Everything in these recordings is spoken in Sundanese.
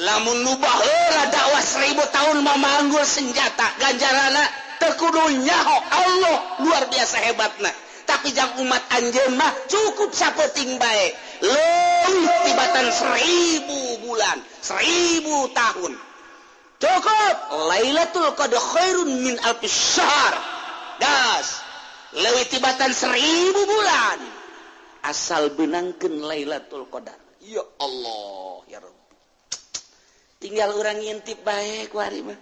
Lamun nu baheula dakwah 1000 tahun mamanggul senjata ganjarana teu kudu nyaho Allah luar biasa hebatna. Tapi jang umat anjeun mah cukup sapeuting bae leuwih tibatan 1000 bulan 1000 tahun. Cukup Lailatul Qadar khairun min alfi syahr. Gas leuwih tibatan 1000 bulan asal benangkeun Lailatul Qadar. Ya Allah ya Rabbi. Tinggal orang ngintip bae ku ari mah.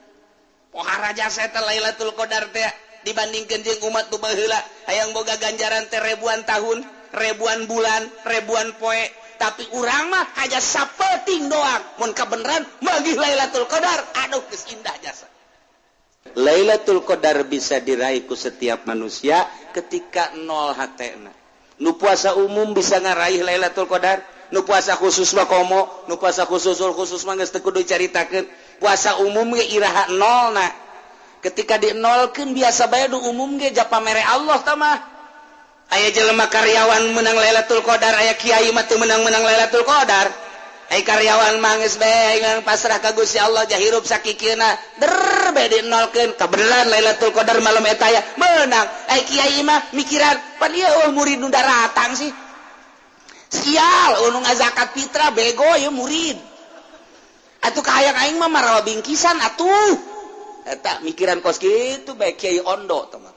Pohara jasa eta Lailatul Qadar teh dibandingkeun jeung umat nu baheula hayang boga ganjaran teh ribuan tahun, ribuan bulan, ribuan poe. Tapi urang mah aja sapeuting doang. Mun kabeneran magih Lailatul Qadar, aduh geus indah jasa. Lailatul Qadar bisa diraih ku setiap manusia ketika nol hatena. Nu puasa umum bisa ngaraih Lailatul Qadar. Nu puasa khusus mah komo, nu puasa khusus khusus mah geus teu kudu dicaritakeun. Puasa umum ge iraha nolna. Ketika dinolkeun biasa bae nu umum ge japamere Allah tah mah. Aya jelema karyawan menang Lailatul Qadar, aya kiai mah teu menang-menang Lailatul Qadar. Aya karyawan mah geus bae pasrah ka Gusti Allah jahirup sakikeuna. Der bae dinolkeun kabeneran Lailatul Qadar malam eta aya menang. Aya kiai mah mikiran pan ieu murid nu daratang sih. Sial, nu ngazakat fitrah bego ya murid. Atuh kahayang aing mah marawa bingkisan atuh. Eta mikiran kos kitu bae kiai ondo tah mah.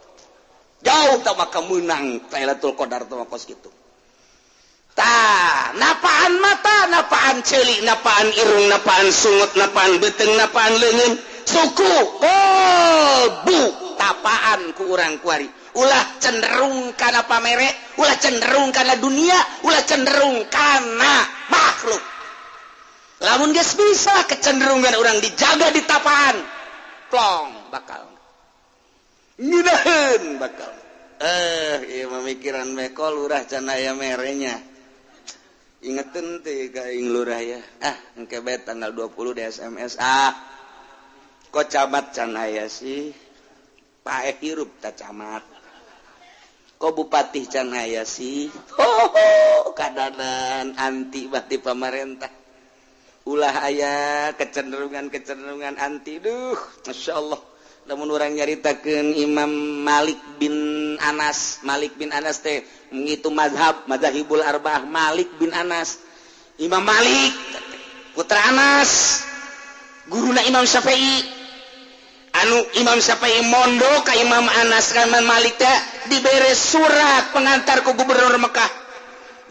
Jauh tah mah kemenang Lailatul Qadar tah mah kos kitu. Tah, napaan mata, napaan ceuli, napaan irung, napaan sungut, napaan beuteung, napaan leungeun, suku, kolbu, tapaan ku urang kuari. Ulah cenderung kana pamere, ulah cenderung kana dunia, ulah cenderung kana makhluk. Lamun geus bisa kecenderungan urang dijaga di tapaan, plong bakal. Ngeunaheun bakal. Ieu mah mikiran meko lurah can aya merenya. Ingetin teh ka aing lurah ya. Ah, engke bae tanggal 20 di SMS. Ah. Kok camat can aya sih? Paeh hirup ta camat. Kok bupati can aya sih? Ho, kadanan anti bati pemerintah. Ulah aya kecenderungan-kecenderungan anti. Duh, Masya Allah. Lamun urang nyaritakeun Imam Malik bin Anas, Malik bin Anas teh menghitung mazhab, mazhabul arba'ah Malik bin Anas. Imam Malik putra Anas, guruna Imam Syafi'i. Anu Imam Syafi'i mondok ka Imam Anas ka Imam Malik teh dibere surat pengantar ku gubernur Mekah.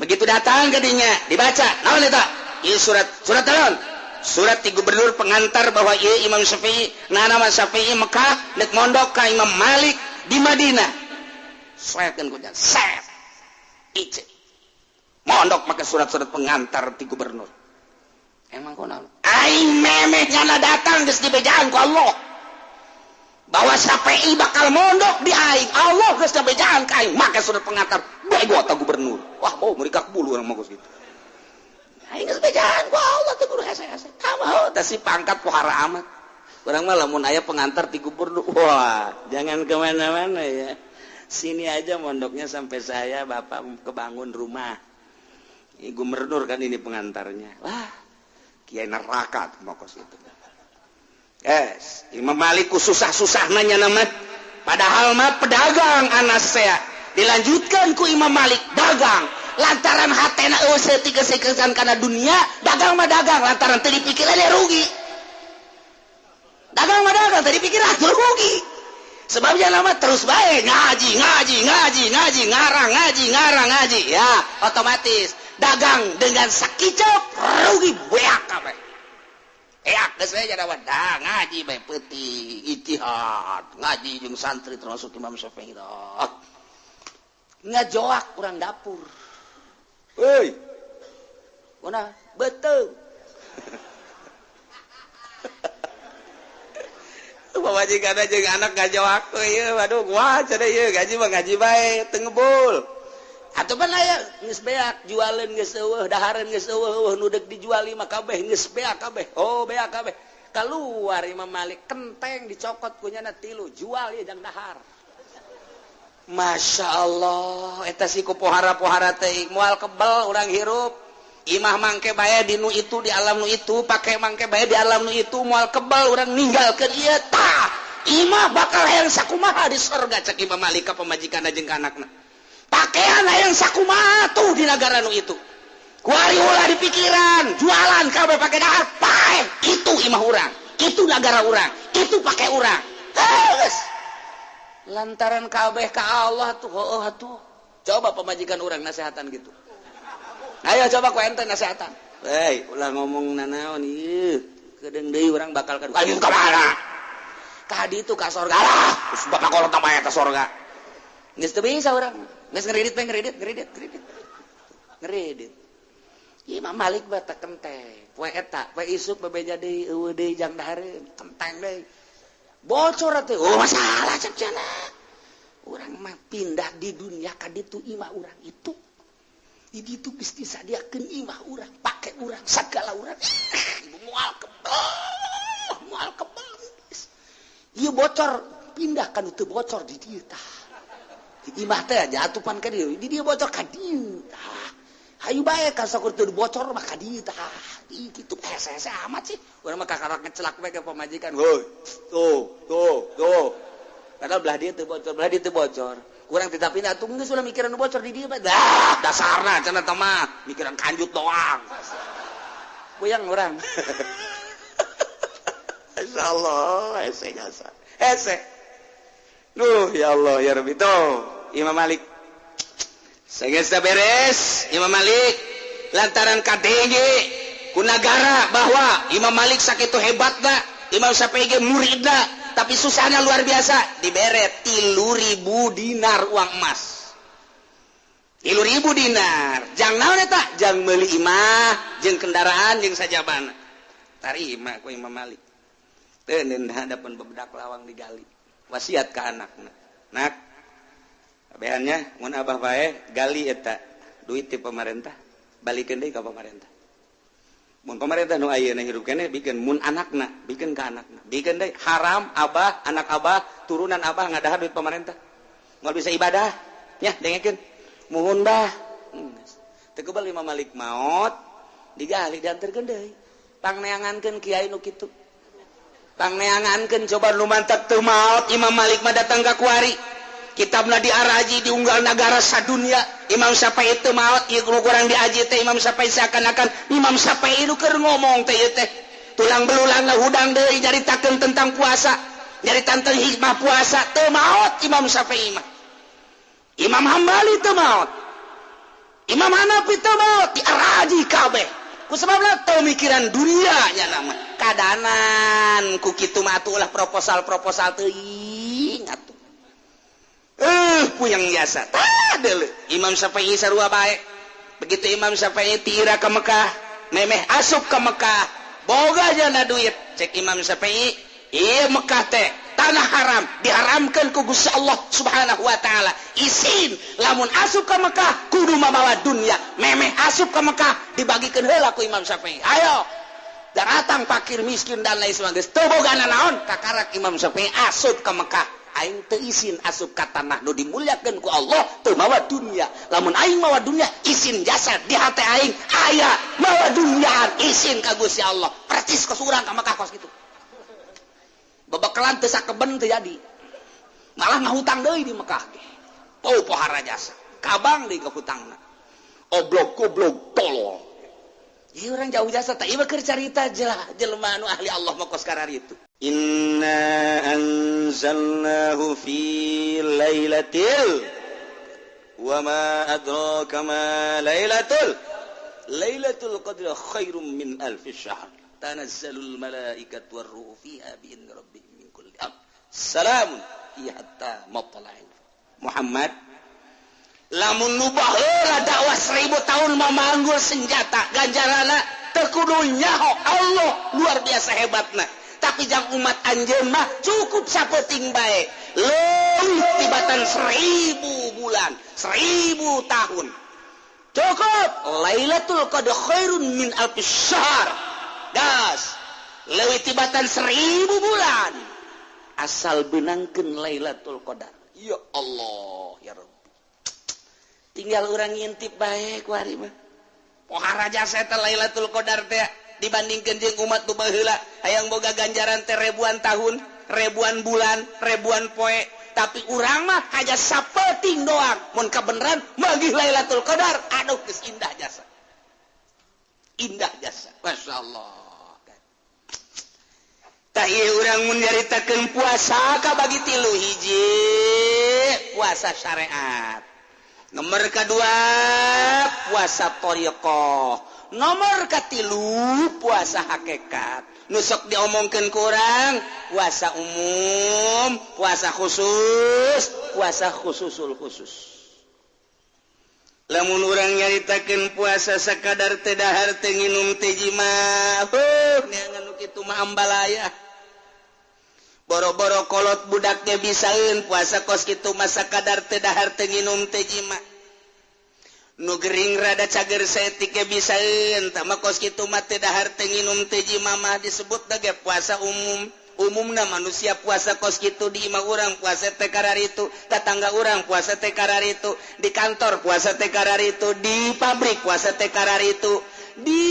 Begitu datang ke dinya dibaca, naon eta? Ieu surat, surat naon? Surat di gubernur pengantar bahwa ieu Imam Syafi'i, nama Syafi'i Mekah nek mondok ka Imam Malik di Madinah. Sekeun ku set. Ice. Mondok make surat-surat pengantar di gubernur. Emang kunaon? Aing memeh nyana datang geus dibejaan ku Allah. Bahwa Syafi'i bakal mondok di aing, Allah geus dibejaan ka aing make surat pengantar. Bego ta gubernur. Wah, bau merikak bulu urang mah geus kitu. Aing geus bejaan ku Allah teh kudu hese-hese. Kamu teh si pangkat pohara amat. Urang mah lamun aya pengantar ti gubernur, wah, jangan kemana-mana ya. Sini aja mondoknya sampai saya bapak kebangun rumah. Ini gubernur kan ini pengantarnya. Wah, kiai neraka tuh mokos itu. Yes, Imam Malik ku susah-susah nanya nama. Padahal mah pedagang Anas saya. Dilanjutkan ku Imam Malik dagang. Lantaran hatena eueuh tiga-sekesan kana dunia, dagang mah dagang lantaran teu dipikiran rugi. Dagang mah dagang teu dipikiran rugi. Sebabnya lama terus bae ngaji, ngaji, ngaji, ngaji, ngarang, ngaji, ngarang, ngaji. Ya, otomatis dagang dengan sakicep rugi beak kabeh. Eak geus we jadi dah ngaji bae peuting, ijtihad, ngaji jeung santri termasuk Imam Syafi'i. Ngajoak urang dapur. Hei, mana betul. Pamajikan jeung anak ngajoak ieu, waduh gua cenah ieu gaji mah gaji bae teu ngebul. Atuh pan aya geus beak jualeun geus eueuh, dahareun geus eueuh, nu deuk dijual mah kabeh geus beak kabeh. Oh, beak kabeh. Keluar Imam Malik kenteng dicokot ku nyana tilu, jual ieu jang dahar. Masya Allah, eta si ku pohara-pohara teh moal kebel urang hirup. Imah mangke bae di nu itu, di alam nu itu, pakai mangke bae di alam nu itu, moal kebal urang ninggalkeun ieu. Tah, imah bakal hayang sakumaha di sorga, cek Imam Malik ka pamajikan jeung ka anakna. Pakaian hayang sakumaha tuh di negara nu itu. Kuari ulah di pikiran, jualan kabeh pakai dahar, pae. Itu imah urang, itu negara urang, itu pakai urang. Geus. Lantaran kabeh ka Allah tuh, heueuh atuh. Coba pamajikan urang nasehatan gitu. Ayo coba ku ente nasehatan. Hei, ulah ngomong nanaon ieu. Kedeung deui urang bakal ka ayo ka mana? Ka ditu ka sorga lah. Geus bapak kolot mah ka sorga. Geus teu bisa urang. Geus ngeridit we, ngeridit, ngeridit, ngeridit. Ngeridit. Imam Malik mah teu kenteng. Poe eta, poe isuk bebeja deui, eueuh deui jang dahareun, kenteng deui. Bocor teh. Oh, masalah cek cenah. Urang mah pindah di dunia ka ditu imah urang itu. Di ditu geus disadiakeun imah urang, pake urang, sagala urang. Ibu moal kebel, moal kebel. Ieu bocor pindah kan teu bocor di dieu tah. Di imah teh jatupan ka dieu, di dieu bocor ka dieu tah. Hayu bae ka sakur teu bocor mah ka dieu tah. Ih kitu hese-hese amat sih. Urang mah kakarak ngecelak bae ka pamajikan. Hoi, tuh, tuh, tuh. Padahal belah dieu teu bocor, belah dieu teu bocor. Kurang tidak pindah tuh geus ulah mikiran nu bocor di dieu bae. Dah, dasarna cenah teh mah mikiran kanjut doang. Puyang urang. Insyaallah hese jasa. Hese. Duh, ya Allah ya Rabbi tuh Imam Malik. Sageus beres Imam Malik lantaran KDG ku nagara bahwa Imam Malik sakitu hebatna, Imam Syafi'i ge muridna, tapi susahnya luar biasa, dibere 3.000 dinar uang emas. 3.000 dinar. Jang naon eta? Jang meuli imah, jeung kendaraan, jeung sajabana. Tarima ku Imam Malik. Teu hadapan bebedak lawang digali. Wasiat ka anakna. Nak, kabehannya mun abah bae gali eta duit ti pemerintah, balikeun deui ka pemerintah. Mun pemerintah nu ayeuna hirup keneh bikeun, mun anakna bikeun ka anakna. Bikeun deui haram abah, anak abah, turunan abah ngadahar duit pemerintah. Moal bisa ibadah. Nya dengekeun. Muhun bah. Teu kebal Imam Malik maot digali dianterkeun deui. Pangneangankeun kiai nu kitu. Pangneangankeun coba nu mantak teu maot Imam Malik mah datang ka kuari. Kitabna diaraji diunggal nagara sadunia. Imam Syafi'i teu maot ieu nu kurang diaji teh Imam Syafi'i seakan-akan Imam Syafi'i nu keur ngomong teh ieu teh tulang belulangna hudang deui nyaritakeun tentang puasa, nyaritakeun tentang hikmah puasa. Teu maot Imam Syafi'i mah. Imam Hambali teu maot, Imam Hanafi teu maot, diaraji kabeh. Ku sababna teu mikiran dunia nya nama. Kadanan ku kitu mah atuh ulah proposal-proposal teuing atuh. Puyeng biasa. Tah deuleu Imam Syafi'i sarua bae. Begitu Imam Syafi'i tira ke Mekah, memeh asup ke Mekah, boga jana duit. Cek Imam Syafi'i, ieu Mekah teh tanah haram, diharamkan ku Gusti Allah Subhanahu wa taala. Isin lamun asup ke Mekah kudu mamawa dunia. Memeh asup ke Mekah dibagikeun heula ku Imam Syafi'i. Ayo datang fakir miskin dan lain sebagainya. Teu boga naon, kakarak Imam Syafi'i asup ke Mekah. Aing teu isin asup ka tanah nu dimuliakeun ku Allah teu mawa dunia. Lamun aing mawa dunia isin jasad di hate aing aya mawa dunia isin ka Gusti Allah. Percis kos urang ka Mekah kos kitu. Babakalan teu sakeben teu jadi. Malah ngahutang deui di Mekah ge. Pau pohara jasa. Kabang deui kahutangna. Oblog goblog tolol. Ieu urang jauh jasa teh ieu keur carita jelema anu ahli Allah mah kos kararitu. Inna anzalnahu fi lailatul wa ma adraka ma lailatul qadri khairum min alfi syahr tanazzalul malaikatu warruhu fiha bi idzni rabbihim min kulli amr salamun hiya hatta matla'il Muhammad. Lamun nu baheula dakwah 1000 tahun mamanggul senjata ganjarana teu kudu nyaho Allah luar biasa hebatna. Tapi jang umat anjeun mah cukup sapeting bae leuwih tibatan 1000 bulan 1000 tahun cukup. Lailatul Qadr khairun min alfi syahr. Gas leuwih tibatan 1000 bulan asal benangkeun Lailatul Qadar. Ya Allah ya Rabbi. Tinggal urang ngintip bae ku ari mah. Pohara jasa eta Lailatul Qadar teh dibandingkeun jeung umat nu baheula hayang boga ganjaran teh ribuan tahun, ribuan bulan, ribuan poe. Tapi urang mah hanya sapeting doang. Mun kabeneran manggih Lailatul Qadar, aduh geus indah jasa. Indah jasa. Masya Allah. Tah ieu urang mun nyaritakeun puasa kabagi tilu, hiji puasa syariat. Nomor kedua puasa thoriqoh, nomor katilu puasa hakikat. Nu sok diomongkeun ku urang puasa umum, puasa khusus, puasa khususul khusus. Lamun urang nyaritakeun puasa sakadar teu dahar, teu nginum, teu jima, huh, neangan nu kitu mah ambalaya. Boro-boro kolot, budak ge bisaeun puasa kos kitu mah, sakadar teu dahar, teu nginum, teu jima. Nu gering rada cager saeutik ge bisaeun tah mah. Kos kitu mah, teu dahar, teu nginum, teu jima mah disebut ge puasa umum. Umumna manusia puasa kos kitu. Di imah urang puasa teh kararitu, tetangga urang puasa teh kararitu, di kantor puasa teh kararitu, di pabrik puasa teh kararitu, di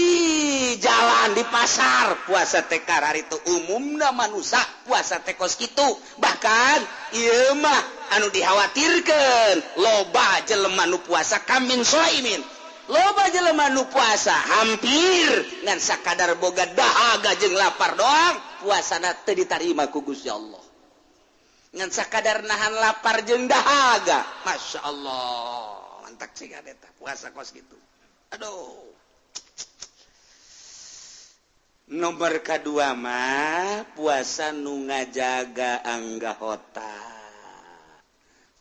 jalan, di pasar puasa teh kararitu. Umumna manusia puasa teh kos kitu. Bahkan ieu mah anu dikhawatirkeun, loba jelema nu puasa kamin soimin, loba jelema nu puasa hampir ngan sakadar boga dahaga jeung lapar doang, puasana teu ditarima ku Gusti Allah, ngan sakadar nahan lapar jeung dahaga. Masya Allah, mantap sih eta puasa kos gitu. Aduh, nomor kedua mah puasa nu ngajaga anggota.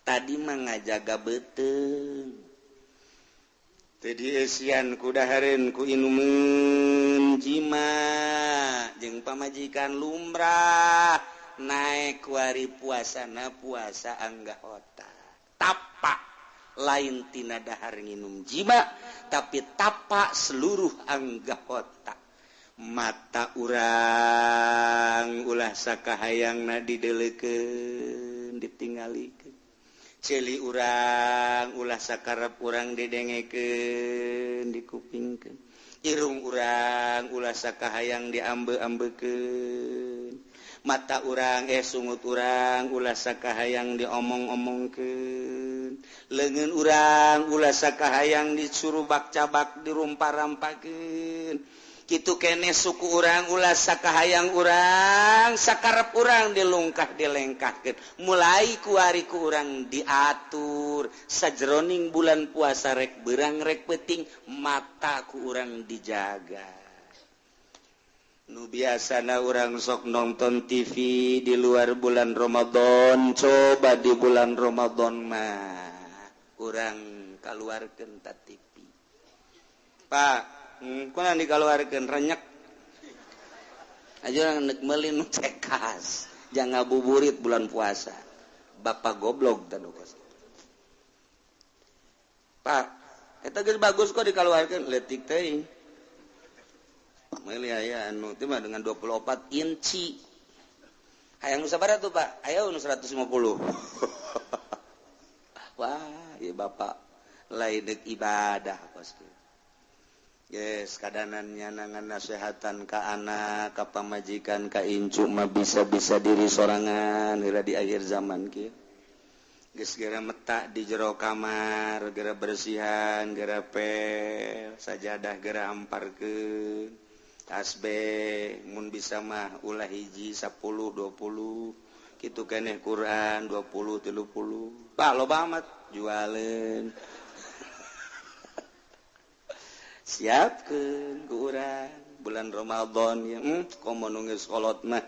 Tadi mah ngajaga beuteung, teu dieusian ku dahareun, ku inumeun, jima jeung pamajikan lumrah. Naek kuari puasana puasa anggota, tapak lain tina dahar, nginum, jima, tapi tapak seluruh anggota. Mata urang ulah sakahayangna didelekeun, ditinggalikeun. Ceuli urang ulah sakarep urang didengekeun, dikupingkeun. Irung urang ulah sakahayang diambe-ambekeun. Mata urang, eh, sungut urang ulah sakahayang diomong-omongkeun. Leungeun urang ulah sakahayang disuruh bak-cabak, dirumpa-rampakeun. Kitu kene suku urang ulah sakahayang urang, sakarep urang dilungkah, dilengkahkeun. Mulai kuari ku urang diatur sajroning bulan puasa, rek berang rek peting, mata ku urang dijaga. Nu biasana urang sok nonton TV di luar bulan Ramadan, coba di bulan Ramadan mah urang kaluarkeun ta TV, Pak. Kunaon dikaluarkeun? Renyek aja urang nek meuli nu cekas jangan ngabuburit bulan puasa. Bapak goblok tanu kos. Pak, eta geus bagus kok dikaluarkeun, leutik teuing. Meuli aya anu teh mah dengan 24 inci. Hayang nu sabaraha tuh, Pak? Aya nu 150. Wah, ieu bapak lain deuk ibadah kos kieu. Yes, kadanan nyanangan nasehatan ka anak, ka pamajikan, ka incu mah bisa-bisa diri sorangan heula di akhir zaman kieu. Geus gera metak di jero kamar, gera bersihan, gera pel, sajadah gera amparkeun. Tasbih mun bisa mah ulah hiji, 10, 20 kitu keneh. Quran 20, 30. Pak, loba amat, jualeun. Siapkeun ku urang bulan Ramadan ya. Komo nu geus kolot mah,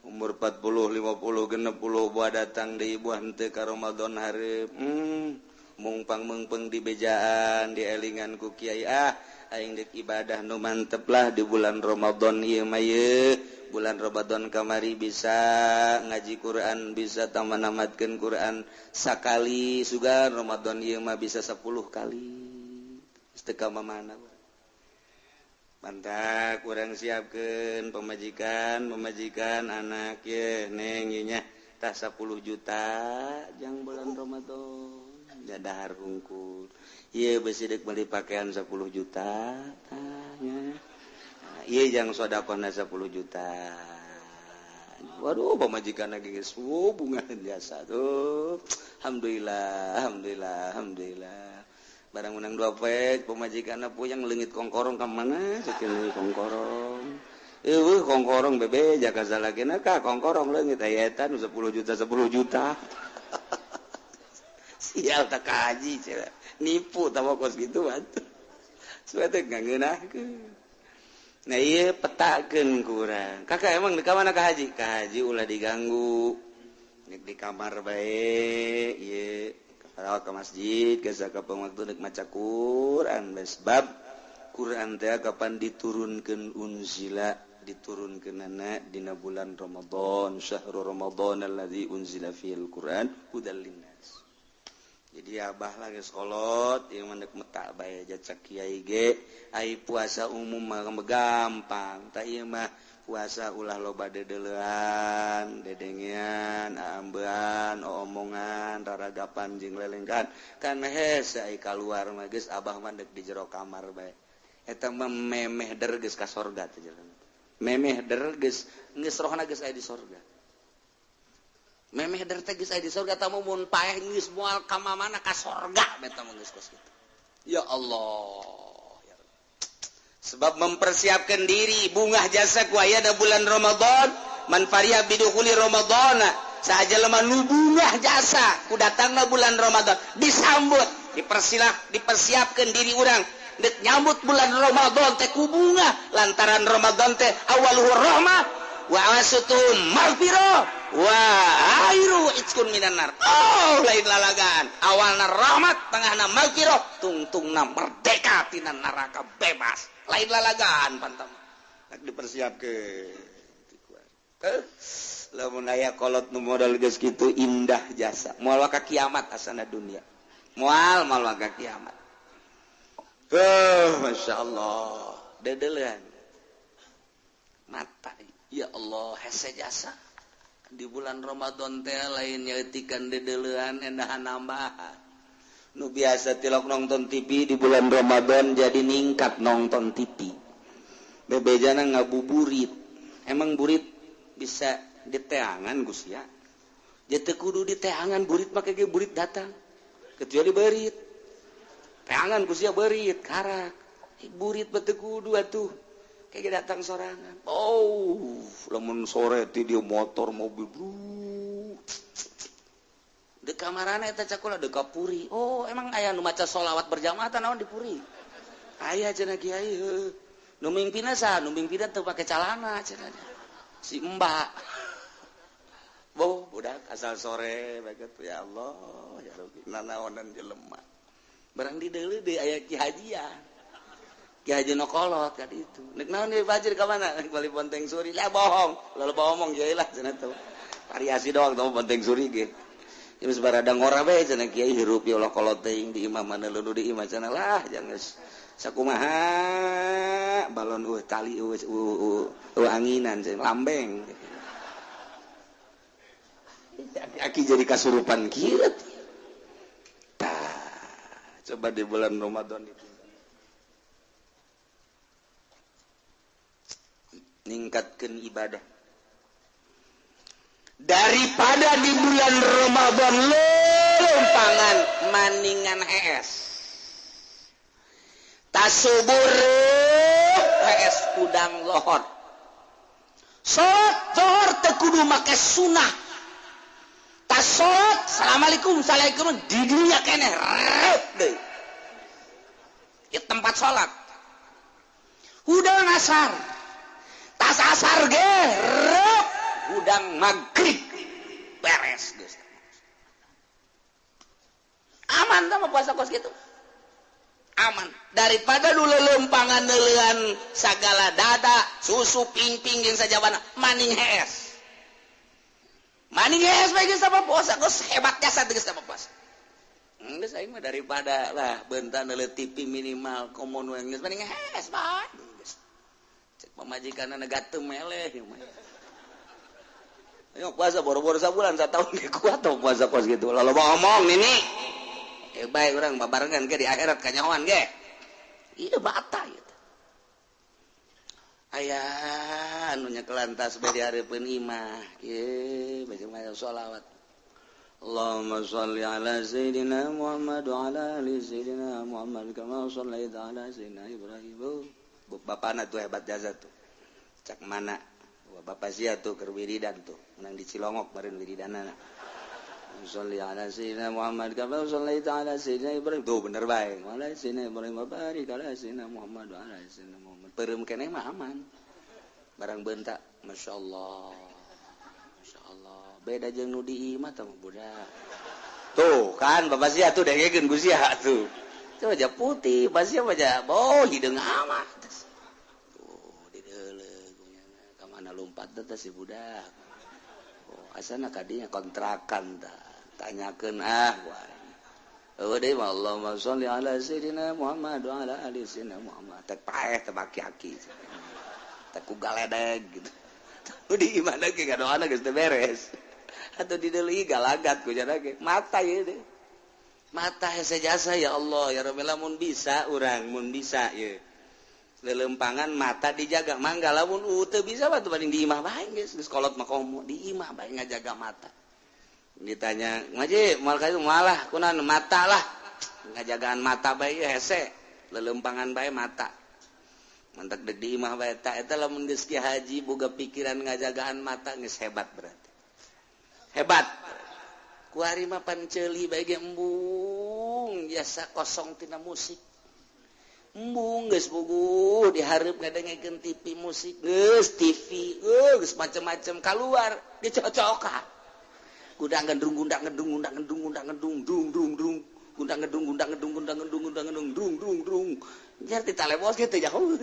umur 40, 50, 60, buah datang deui, buah henteu ka Ramadan hareup. Mungpang mengpeng di bejaan, dielingan ku kiai. Ah, aing dek ibadah nu mantep lah di bulan Ramadan ieu mah. Ye, bulan Ramadan kamari bisa ngaji Quran, bisa taman namatkeun Quran sakali, sugan Ramadan ieu mah bisa 10 kali. Teu ka mana. Mantap, kurang siapkeun pamajikan, pamajikan, anak ye, neng ye nya, tah 10 juta jang bulan Ramadan, dahar hungkul. Ieu besi deuk meuli pakaian 10 juta tanya. Ieu jang sedekahna 10 juta. Waduh, pamajikan lagi geus bunga biasa tuh. Alhamdulillah, alhamdulillah, alhamdulillah. Barang menang 2 poe pamajikanna puyang leungit kongkorong ka mana? Sakieu kongkorong. Eueuh kongkorong bebe jaka salakina ka kongkorong leungit aya eta nu 10 juta 10 juta. Sial tak kaji cenah. Nipu tah kos kitu atuh. Supaya teh ngeunahkeun. Nah ieu petakeun ku urang. Kakak emang di mana ka haji? Ka haji ulah diganggu. Nek di kamar bae ieu. Kalau ke masjid ke kapan waktu nek maca Quran sebab Quran teh kapan diturunkeun unzila diturunkeunana dina bulan Ramadan syahrul Ramadan allazi unzila fil Quran hudal linnas. Jadi abah lagi sekolot ieu mah nek metak bae jacak kiai ge ai puasa umum mah gampang tah ieu mah puasa ulah loba dedelean, dedengean, aambean, omongan, raragapan jeung lelengkan. Kan hese ai kaluar mah geus abah mah deuk di jero kamar bae. Eta mah memeh der geus ka sorga teh jelema. Memeh der geus geus rohna geus aya di sorga. Memeh der teh geus aya di sorga tamu mun paeh geus moal ka mamana ka sorga eta mah geus kos kitu. Ya Allah. Sebab mempersiapkan diri bungah jasa ku aya da bulan Ramadan man fariha bidukhuli Ramadana sahaja lemah nu bungah jasa ku datangna bulan Ramadan disambut dipersilah dipersiapkan diri urang dek nyambut bulan Ramadan teh ku bungah lantaran Ramadan teh awaluhu rahmah wa awsatuhu maghfirah wa akhiru itqun minan nar. Oh lain lalagan awalna rahmat tengahna maghfirah tungtungna merdeka tina neraka bebas. Lain lalagan pantam tak dipersiapkeun lamun aya kolot nu modal geus kitu indah jasa moal ka kiamat asana dunia moal moal ka kiamat. Masyaallah dedelean mata ya Allah hese jasa di bulan Ramadan teh lain nyaetikan dedelean endahan nambahan nu biasa tilok nonton TV di bulan Ramadan jadi ningkat nonton TV bebejana ngabuburit emang burit bisa diteangan Gus ya teu kudu diteangan burit make ge burit datang kecuali berit teangan Gus ya berit karak burit teu kudu atuh kayak datang sorangan. Oh lamun sore ti dia motor mobil bro di kamarana eta cakula deka puri. Oh emang aya nu maca sholawat berjamaah tah naon di puri aya cenah kiai heuh nu mingpina saha nu mingpina teu pake calana cenah si mbak boh budak asal sore bae kitu ya Allah ya Rabbi nanaonan jelema barang di deuleu deui aya ki hajian ki haji nu kolot ka ditu nek naon deui fajr ka mana bali bonteng suri lah bohong lalu bohong kiai lah cenah teh variasi doang teh bonteng suri ge geus barada ngora bae cenah kiai hirup ya Allah kolot teuing di imah mana leuneuh di imah cenah lah jangan sakumaha balon eueuh tali eueuh anginan cenah lambeng aki jadi kasurupan kieu tah coba di bulan Ramadan itu ningkatkeun ibadah daripada di bulan Ramadan lompangan maningan hees tasubur hees udang lohor salat zuhur teu kudu make sunah tas salat assalamualaikum assalamualaikum di dunia keneh reup deui ieu tempat salat hudang asar tas asar ge reup hudang maghrib beres geus aman tah mah puasa kos kitu aman daripada dulu lempangan neulean sagala dada susu pingping jeung sajabana maning hees bae geus sama puasa geus hebat jasa geus sama puasa geus aing mah daripada lah beuntan neuleut TV minimal komo nu geus maning hees bae geus cek pamajikanna gateu meleh ieu mah. Ayo puasa boro-boro sabulan satahun ge kuat tong puasa kos gitu. Lalu ngomong nini. Bae urang babarengan ge di akhirat kanyahoan ge. Ieu bata ieu. Aya anu nyekelan tas bae di hareupeun imah. Ieu baca mah sholawat. Allahumma sholli ala sayyidina Muhammad wa ala ali sayyidina Muhammad kama shallaita ala sayyidina Ibrahim. Bapana tuh hebat jasa tuh. Cak mana? Bapak sia tuh keur wiridan tuh, menang di Cilongok baren wiridanana. Sholli ala sayyidina Muhammad kama shallaita ala sayyidina Ibrahim. Tuh bener bae. Wa ala sayyidina Ibrahim wa barik ala sayyidina Muhammad wa ala sayyidina Muhammad. Peureum keneh mah aman. Barang bentak, masyaallah. Masyaallah. Beda jeung nu di imah tah budak. Tuh kan bapak sia tuh dengekeun ku sia tuh. Coba aja putih, bapak sia mah ja boh hideung amat. Tuh dideuleu ka mana lompat teh si budak. Oh, asana kadinya kontrakan tah. Tanyakeun ah wae. Eueuh deui mah Allahumma sholli ala sayyidina Muhammad wa ala ali sayyidina Muhammad. Teh paeh teh baki-aki. Teh ku galedeg gitu. Di imah ge ngadoana geus teu beres. Atau di deui galagat ku jana ge mata ieu teh. Mata hese jasa ya Allah ya Rabbi lamun bisa urang mun bisa ieu. Lelempangan mata dijaga mangga lamun teu bisa mah teu paling di imah bae geus geus kolot mah komo di imah bae ngajaga mata. Ditanya ngaji moal ka malah kunaon mata lah ngajagaan mata bae hese lelempangan bae mata. Mantak deg di imah bae ta eta lamun geus ki haji boga pikiran ngajagaan mata geus hebat berarti. Hebat. Kuari mah pan ceuli bae ge embung biasa kosong tina musik. Embung geus puguh dihareup ngadengekeun TV musik geus TV geus macem-macem kaluar dicocokan. Gundang gendung gundang gendung gundang gendung gundang gendung dung dung dung gundang gendung gundang gendung gundang gendung gundang gendung dung dung dung. Jar ditalebos ge teu jauh.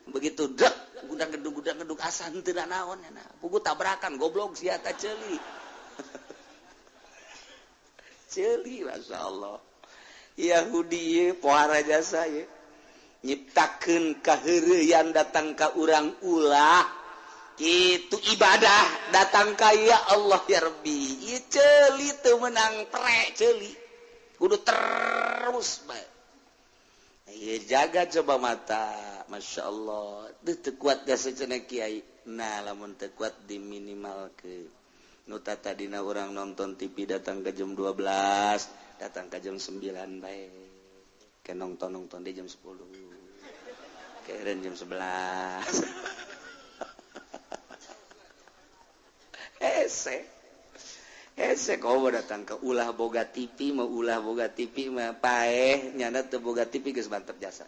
Begitu dek gundang gedung asa henteu naon nya puguh tabrakan goblok sia ta ceuli. Ceuli masyaallah. Yahudi ieu pohara jasa ieu. Nyiptakeun kaheureuyan datang ka urang ulah. Kitu ibadah datang ka ya Allah ya Rabbi. Ieu ceuli teu meunang pre ceuli. Kudu terus bae. Ieu jaga coba mata. Masya Allah, teu kuat jasa cenah kiai. Nah, lamun teu kuat diminimalkeun. Nu tadina urang nonton TV datang ke jam 12, datang ke jam 9 bae. Ke nonton-nonton di jam 10. Keren jam 11. Hese. Hese komo datang ke ulah boga TV, mau ulah boga TV mah paeh nyana teu boga TV geus mantep jasa.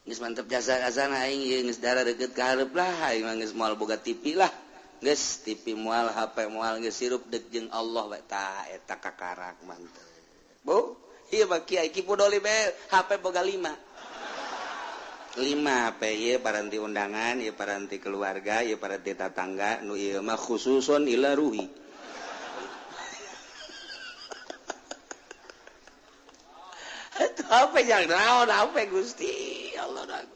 Geus mantep jasa asana aing ieu geus dara deukeut ka hareup lah aing mah geus moal boga TV lah. Geus TV moal HP moal geus sirup deuk jeung Allah bae tah eta kakarak mantep. Bu, ieu mah kiai Ki Pudoli bae HP boga 5. 5 HP ieu paranti undangan, ieu paranti keluarga, ieu paranti tatangga, nu ieu mah khususun ila ruhi. Eta HP jang naon HP Gusti Allah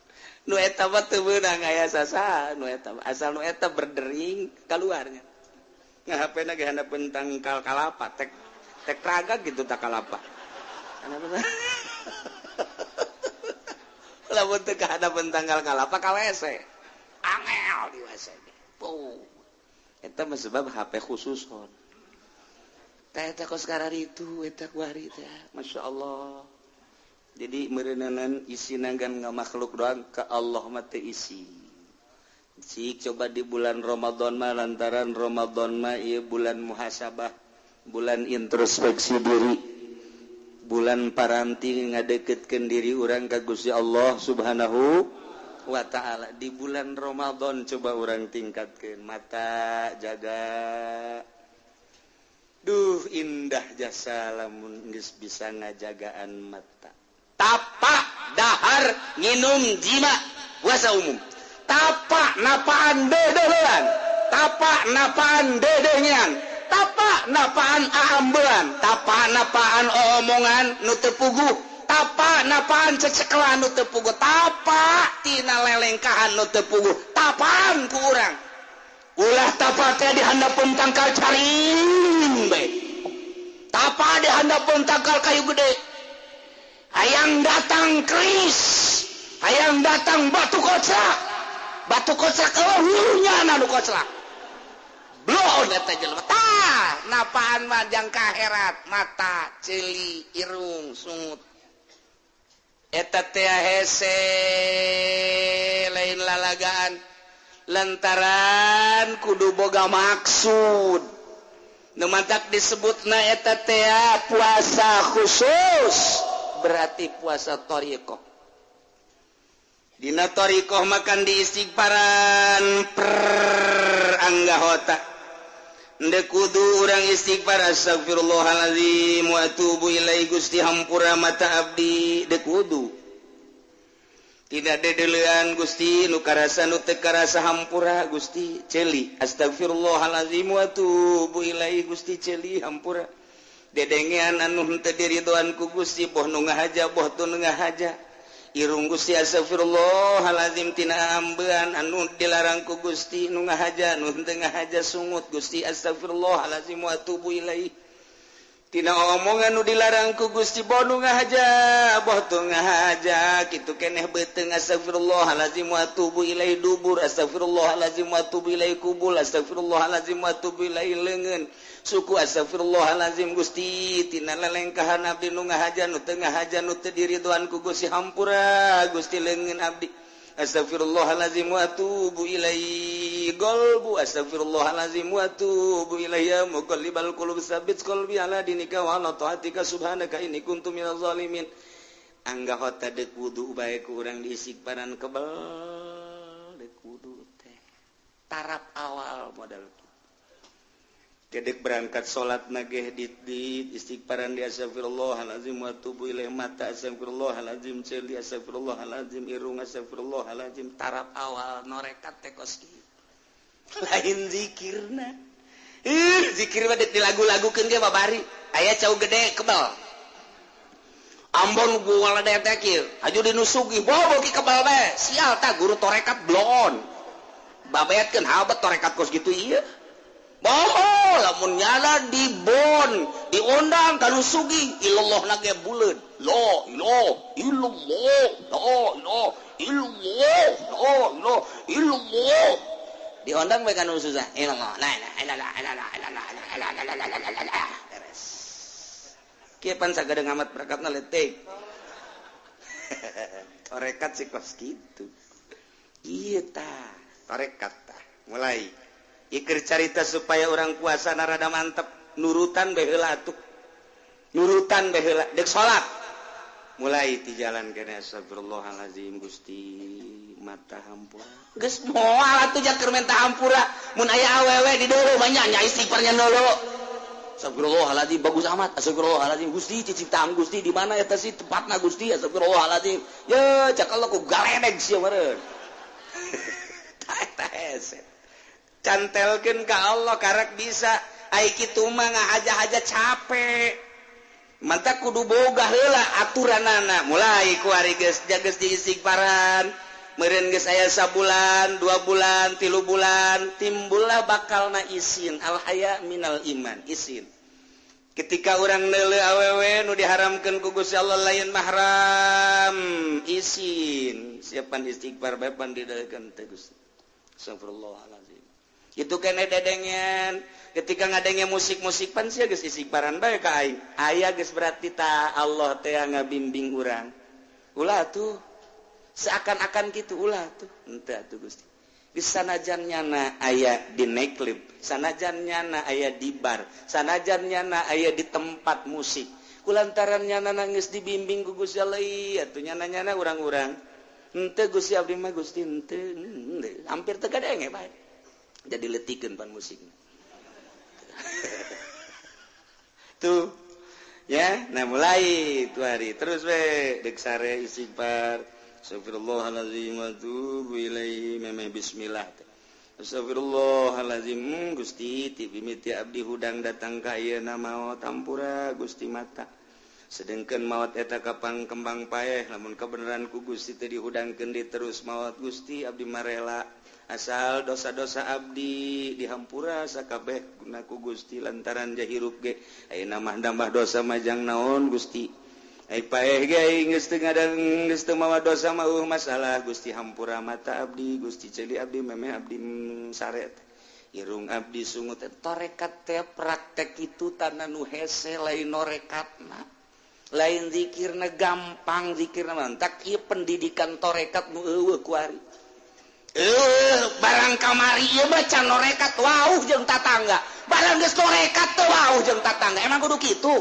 nu eta mah teu meunang aya sasaha nu eta asal nu eta berdering kaluarnya. Nah HP na ge handapeun tangkal kalapa tek tek raga gitu tak kalapa. Lamun teu kahadapeun tangkal kalapa ka WC. Angel di WC ge. Puh. Eta mah sebab HP khususon. Tah eta kos kararitu eta kuari teh. Masyaallah. Jadi meureunanan isi nanggan ngamakhluk doang ke Allah mah teu isi. Cik coba di bulan Ramadan mah lantaran Ramadan mah ieu bulan muhasabah, bulan introspeksi diri, bulan paranti ngadeketkeun diri urang ka Gusti Allah Subhanahu wa ta'ala. Di bulan Ramadan coba urang tingkatkeun mata jaga. Duh indah jasa lamun geus bisa ngajagaan mata. Tapak dahar nginum jima puasa umum. Tapak napaan dedehan, tapak napaan dedengan, tapak napaan aambean, tapak napaan omongan nu teu puguh, tapak napaan cecekelan nu teu puguh, tapak tina lelengkahan nu teu puguh, tapaan ku urang. Ulah tapak teh di handapeun tangkal caring bae. Tapa di handapeun tangkal kayu gede. Hayang datang keris, hayang datang batu koclak. Batu koclak eueuh hulunya nu koclak. Bloon eta jelema. Tah, napaan mah jang kaherat, mata, ceuli, irung, sungut. Eta teh hese lain lalagaan lantaran kudu boga maksud. Nu matak disebutna eta teh puasa khusus, berarti puasa thariqah. Dina thariqah makan di istighfaran per anggahota. Ndek kudu urang istighfar astagfirullahalazim wa atubu ilaihi Gusti hampura mata abdi dek kudu. Tidak dedelean Gusti nu karasa nu teu karasa hampura Gusti ceuli astagfirullahalazim wa atubu ilaihi Gusti ceuli hampura. Dedengean anu henteu diridoan ku Gusti boh nu ngahaja boh teu nu ngahaja. Irung Gusti astagfirullahalazim tina ambean anu dilarang ku Gusti nu ngahaja nu henteu ngahaja sungut Gusti astagfirullahalazim wa atubu ilaihi. Tina omongan nu dilarang ku Gusti boh nu ngahaja boh teu ngahaja kitu keneh beuteung astagfirullahalazim wa atubu ilaihi dubur astagfirullahalazim wa atubu ilaihi kubul astagfirullahalazim wa atubu ilaihi leungeun suku astagfirullahalazim Gusti tina lelengkahan abdi nu ngahaja nu teu ngahaja nu teu diridoan ku Gusti hampura Gusti leungeun abdi astagfirullahalazim wa atubu ilaihi qalbu astagfirullahalazim wa atubu ilaihi ya muqallibal qulub tsabbit qalbi ala dinika wa ala taatika subhanaka inni kuntu minaz zalimin. Anggahota deuk wudu bae ku urang diistighfaran kebel deuk wudu teh tarap awal modal gedek berangkat salat nageh dit istighfaran di astagfirullahalazim wa atubu ilaihi mata astagfirullahalazim ceuli astagfirullahalazim irung astagfirullahalazim tarap awal norekat teh kos kieu lain zikirna. Zikir mah deuk dilagu-lagukeun ge babari aya cau gede kebal ambon gua ledek teh kieu aju dinusugi bobo ki kebal bae sial tah guru torekat bloon babeatkeun habet torekat kos kitu ieu. Boho lamun nyala di bon diundang kanu sugi ilallah nage buleud la ilaha illallah la ilaha illallah la ilaha illallah diundang bae kanu susah ilallah la ilaha illallah la ilaha illallah beres kieu pan sagadeng amat berakatna leutik torekat si kos kitu ieu tah torekat tah mulai iker carita supaya orang puasa narada mantep nurutan bae heula atuh nurutan bae heula deuk salat mulai ti jalan kene astagfirullahalazim Gusti mata hampura geus moal atuh jaker menta hampura mun aya awewe di deuleu mah nya istighfarnya deuleu astagfirullahalazim bagus amat astagfirullahalazim Gusti ciciptaan Gusti di mana eta sih tempatna Gusti astagfirullahalazim ye cak Allah ku galedeg sia meureun eta hese cantelkeun ka Allah karek bisa ai kitu mah ngahaja-haja capek mantap kudu boga heula aturanana mulai ku ari geus geus diistighfaran meureun geus aya sabulan 2 bulan 3 bulan timbullah bakalna isin al haya minal iman isin ketika urang neuleuh awewe nu diharamkeun ku Gusti Allah lain mahram isin siapan istighfar bae pan didalkeun teh Gusti astagfirullahalazim itu kene dedengen ketika ngadenge musik-musik pan sia geus istighfaran bae ka aing aya geus berarti ta Allah teh ngabimbing urang ulah tuh seakan-akan kitu ulah tuh henteu atuh Gusti geus sanajan nyana aya di nightclub sanajan nyana aya di bar sanajan nyana aya di tempat musik kulantaran nyana geus dibimbing ku Gusti Allah atuh nyana-nyana urang-urang henteu Gusti abdi mah Gusti henteu hampir teu kadenge bae jadi letikeun pan musikna tuh ya nah mulai tuh hari terus we deuk sare istighfar astagfirullahalazim wa atubu ilaihi memeh bismillah astagfirullahalazim Gusti ti mimiti abdi hudang datang ka ayeuna maot hampura Gusti mata sedengkeun maot eta kapang kembang paeh lamun kebenaran ku Gusti teu dihudangkeun di terus maot Gusti abdi marela Asal dosa-dosa abdi dihampura sakabeh guna ku Gusti lantaran jahirup ge ayeuna mah nambah dosa majang naon Gusti. Ai paeh ge geus teu ngadang geus teu mawa dosa mah masalah Gusti hampura mata abdi Gusti ceuli abdi memeh abdi sare irung abdi sungut. Torekat teh praktek itu tanah nu hese lain norekatna lain zikirna gampang zikirna mantak ieu pendidikan torekat nu eueuh kuari. Barang kamari ieu mah can norekat wauh jeung tatangga barang geus norekat teh wauh jeung tatangga emang kudu kitu.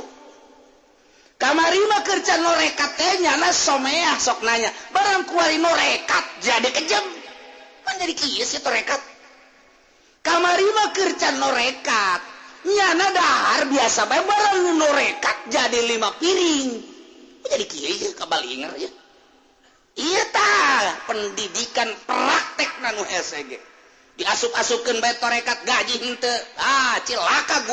Kamari mah keur can norekat teh nyana someah sok nanya barang kuari norekat jadi kejem man jadi kieu sih torekat. Kamari mah keur can norekat nyana dahar biasa bae barang norekat jadi 5 piring jadi kieu kabalinger ya. Iya tah pendidikan praktek nu hese ge diasup-asupkeun bae torekat gaji henteu ah cilaka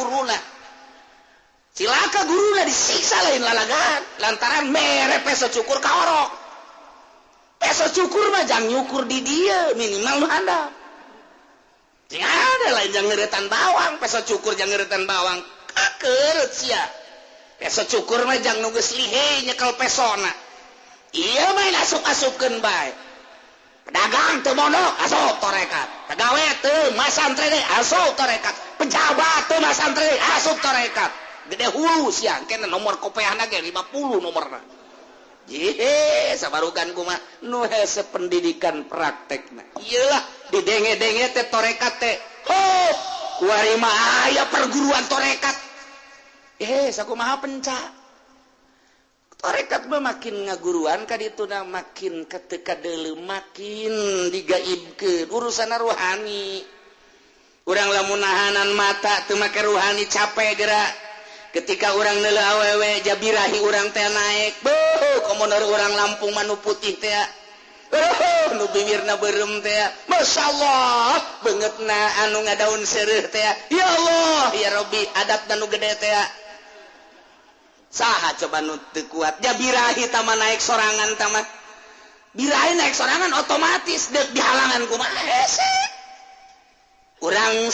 guruna disiksa lain lalagan lantaran mere peso cukur ka orok peso cukur mah jang nyukur di dieu minimal nu handap sing ada lain jang ngeuretan bawang peso cukur jang ngeuretan bawang kakeut sia peso cukur mah jang nu geus lihe nyekel pesona. Iya main asup-asupkeun bae. Pedagang teu mondok asup torekat. Pegawai teu masantren asup torekat. Pejabat teu masantren asup torekat. Gede hulu sia engke nomor kopeahna ge 50 nomorna. Jihe sabarugan kumaha nu hese pendidikan praktekna. Iyalah didenge-denge teh torekat teh. Ho, kuari mah aya perguruan torekat. Sakumaha penca. Torekat mah makin ngaguruan ka dituna makin keteka deuleu makin digaibkeun urusan ruhani. Urang lamun nahanan mata teu make ruhani capek geura. Ketika urang neuleuh awewe jabirahi urang teh naek. Beuh komono urang Lampung mah nu putih teh. Beuh nu bibirna beureum teh. Masyaallah beungeutna anu ngadaun seureuh teh. Ya Allah ya Rabbi adatna nu gede teh. Saha coba nu teu kuat jabirahi tama naik sorangan tama birahi naik sorangan otomatis deuk dihalangan kumaha hese. Urang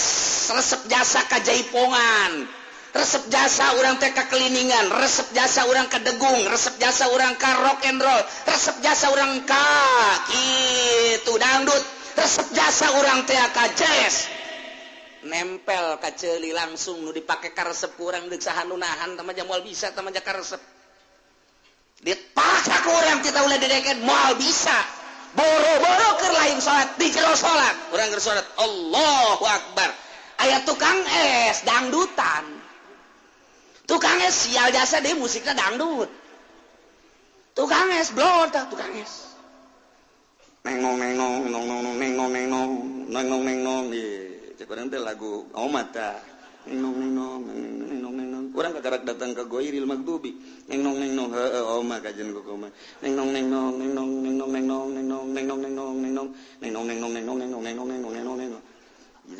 resep jasa ka jaipongan, resep jasa urang teh ka keliningan, resep jasa urang ka degung, resep jasa urang ka rock and roll, resep jasa urang ka kitu dangdut, resep jasa urang teh ka jazz. Nempel ka ceuli langsung nu dipake karesep ku urang deuk saha nu nahan tama moal bisa tama karesep. Dipaksa ku urang tita ulah dideken moal bisa. Boro-boro keur lain salat di jero salat. Urang keur salat Allahu Akbar. Aya tukang es dangdutan. Tukang es sial jasa deui musikna dangdut. Tukang es blor tah tukang es. Neng nong neng nong nong nong neng nong neng nong neng nong neng nong. Cek urang teh lagu omat tah. Neng nong neng nong neng nong neng nong. Urang kakarak datang ke Goiril Magdubi. Neng nong neng nong heueuh oma kajian ku koma. Neng nong neng nong neng nong neng nong neng nong neng nong neng nong neng nong neng nong neng nong neng nong neng nong neng nong neng nong neng nong neng nong neng nong.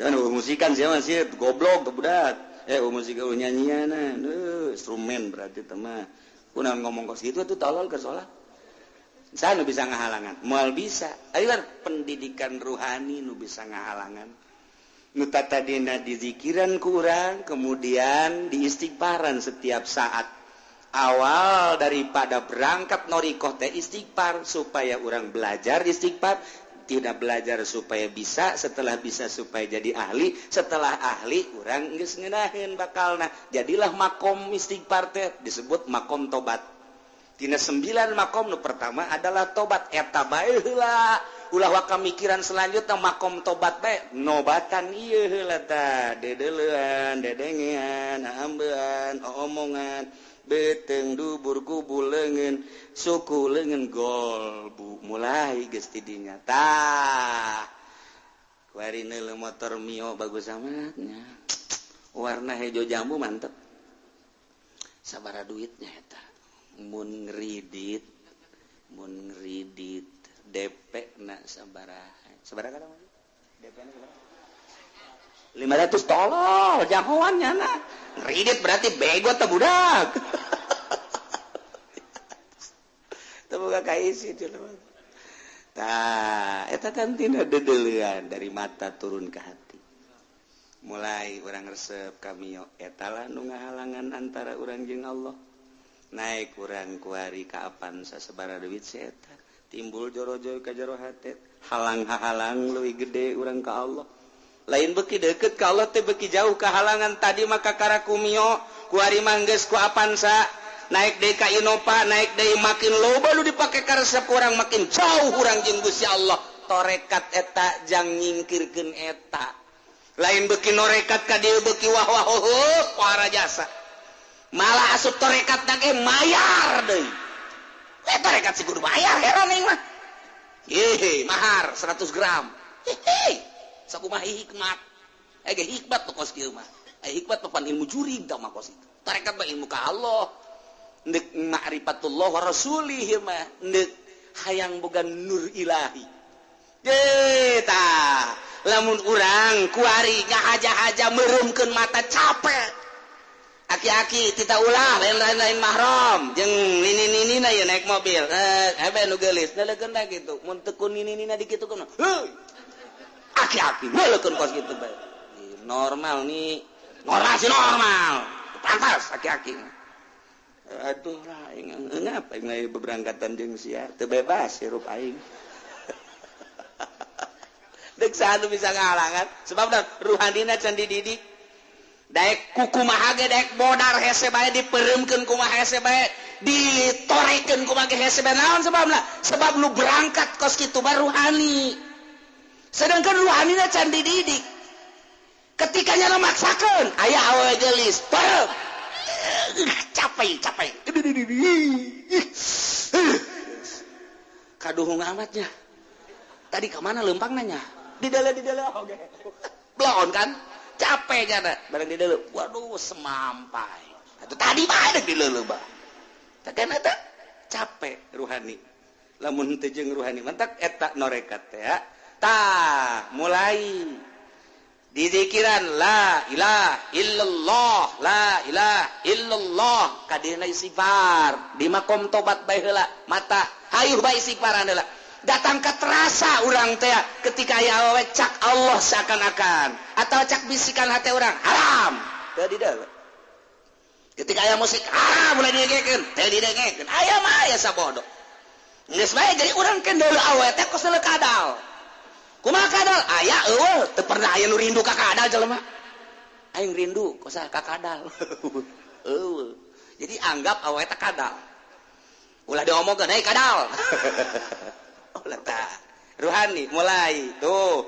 Jangan musikan sia mah sia goblok tuh budak. Musik nyanyian instrumen berarti teh mah. Kunaon ngomong kos kitu atuh tolol keur salat. Saya nu bisa ngahalangan, moal bisa. Ayo pendidikan ruhani nu bisa ngahalangan. Nu tadina dizikiran ku urang, kemudian diistighfaran setiap saat. Awal daripada berangkat norikoh teh istighfar supaya urang belajar istighfar, tidak belajar supaya bisa, setelah bisa supaya jadi ahli, setelah ahli urang geus ngeunaheun bakalna. Jadilah makom istighfar teh disebut makom tobat. Tina 9 makom nu pertama adalah tobat eta bae heula. Ulah waka mikiran selanjutnya makom tobat bae nobatan ieu heula tah dedeleuan dedengean ambean omongan beteng dubur kubul leungeun suku leungeun golbu mulai geus ti dinya tah kuari neuleuh motor Mio bagus amat nya warna hejo jambu mantep sabaraha duitnya eta mun ngridit DP na sabaraha sabaraha kana DP na sabaraha 500 tolol jagoan nyana ngridit berarti bego teh budak teu boga kaisi teu Tah eta kan tina dedeulean dari mata turun ke hati. Mulai urang resep kamio eta lah nu ngahalangan antara urang jeung Allah. Naik urang kuari ka Avanza sabaraha duit si eta timbul jorojoy ka jero hate halang-halang leuwih gede urang ka Allah. Lain beki deket ka Allah teh beki jauh kahalangan. Tadi maka karakumio kuari mah geus ku Avanza naik deui ka Innova naik deui makin loba nu dipake karesep urang makin jauh urang jeung Gusti Allah. Torekat eta jang nyingkirkeun eta. Lain beki norekat ka dieu beki wah wah heuh para jasa. Malah asup torekat ge mayar deui. Torekat si kudu bayar heran aing mah. Hehe, mahar 100 gram. Hehe. Sakumaha hikmat. Ge hikmat nu kos kieu mah. Hikmat mah pan ilmu jurig tah mah kos itu. Tarekat mah ilmu ka Allah. Ndek ma'rifatullah wa rasulih mah ndek hayang boga nur ilahi. Ye tah, lamun urang kuari ngahaja-haja meureumkeun mata capek. Aki-aki tita ulah lain-lain mahram jeung nini-ninina ye naik mobil. Hebe nu geulis leulekeun da kitu. Mun teu ku nini-ninina dikitukeun. Heuy. Aki-aki leulekeun kos kitu bae. Normal nih. Normal sih normal. Pantas aki-aki. Aduh lah aing ngapa aing lain beberangkatan jeung sia teu bebas hirup aing. Deuk saha nu bisa ngahalangan sebab ruhanina can dididik. Daek kukumaha ge daek bodar hese bae dipereumkeun kumaha hese bae ditorekeun kumaha ge hese bae naon sebabna? Sebab nu berangkat kos kitu mah ruhani. Sedangkan ruhanina can dididik. Ketika nyana maksakeun aya awewe geulis peureum. Capek capek. Kaduhung amatnya. Tadi ka mana leumpang nanya? Di dalam oge. Bloon kan? Capek jana bareng di dalam. Waduh semampai. Atuh tadi mah di dalam bah. Tah eta capek ruhani. Lamun teu jeung ruhani mantak eta norekat teh. Tah mulai dizikiran la ilaha illallah la ilaha illallah kadina istighfar di makom tobat bae heula mata hayuh bae istighfaran heula. Datang ke terasa urang teh ketika aya awewe cak Allah seakan-akan atau cak bisikan hati urang haram teu di deuleu. Ketika aya musik haram mulai didengekeun teu didengekeun aya mah aya sabodo geus bae jadi urang keun deuleu awewe teh kos deuleu kadal. Kumaha kadal aya eueuh teu pernah aya nu rindu ka kadal jelema aing rindu kos ka kadal. Eueuh jadi anggap awewe teh kadal ulah diomongkeun hei kadal. Letak ruhani mulai tuh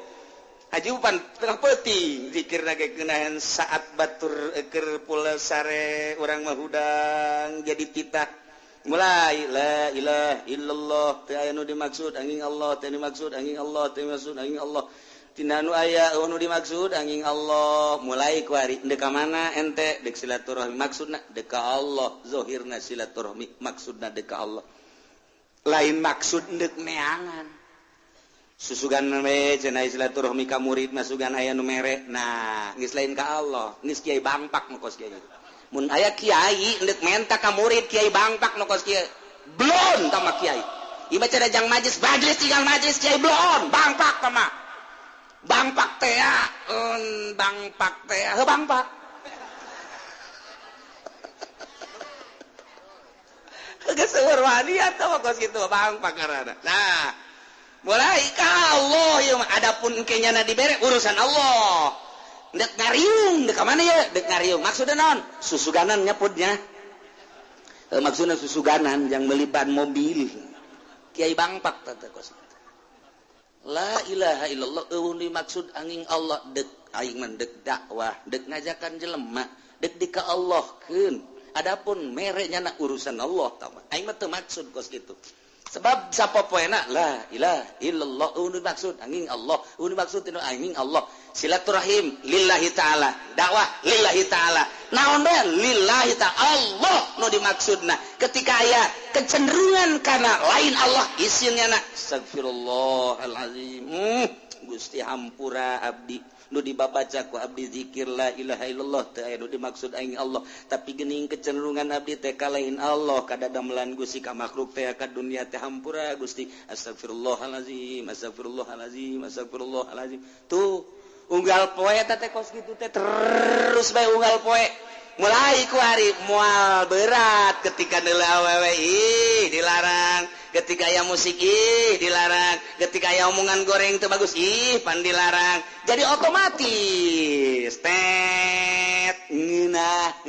hajupan tengah peuting zikirna ge geunahan saat batur keur pula sare urang mah hudang jadi titah mulai la ilaha illallah teu aya nu dimaksud angin Allah teu dimaksud angin Allah teu dimaksud angin Allah tina nu aya nu dimaksud angin Allah mulai kuari deuk ka mana ente deuk silaturahmi maksudna deuk ka Allah zahirna silaturahmi maksudna deuk ka Allah lain maksud ndek neangan susugan we cenah silaturahmi ka murid masugan aya nu mere nah geus lain ka Allah geus kiai bangpak nu kos kiai mun aya kiai ndek menta ka murid kiai bangpak nu kos kiai blon tah mah kiai ieu mah cenah jang majlis majlis tinggal majlis kiai blon bangpak tah mah bangpak teh bangpak teh heuh bangpak geus ruhani atuh kos kitu bangpak karana. Nah, mulai ka Allah ieu mah adapun engke nyana dibere urusan Allah. Ndek ngariung dek ka mana ye? Dek ngariung maksudna naon? Susuganan nyeputnya. Maksudna susuganan jang meuli ban mobil. Kiai bangpak teh kos kitu. La ilaha illallah eueuh dimaksud angin Allah dek aing mah dek dakwah, dek ngajakan jelema, dek di ka Allahkeun. Adapun mere nyana urusan Allah tah mah aing mah teu maksud kos kitu. Sebab sapopoena la ilaha illallah nu dimaksud angin Allah, nu dimaksud angin Allah. Silaturahim lillahi taala, dakwah lillahi taala. Naon bae lillahi taala Allah nu dimaksudna. Ketika aya kecenderungan kana lain Allah isin nyana astagfirullahalazim. Gusti hampura abdi nu dibabaca ku abdi zikir la ilaha illallah teh aya nu dimaksud aing Allah, tapi geuning kecenderungan abdi teh ka lain Allah, kadadamelan Gusti ka makhluk teh, ka dunia teh. Hampura Gusti, astagfirullahalazim, astagfirullahalazim, astagfirullahalazim. Tuh unggal poe eta teh kos kitu teh terus bae unggal poe. Mulai ku hari moal berat ketika deuleu awewe, ih dilarang, ketika aya musik, ih dilarang, ketika aya omongan goreng teu bagus, ih pan dilarang. Jadi otomatis tet ngeunah.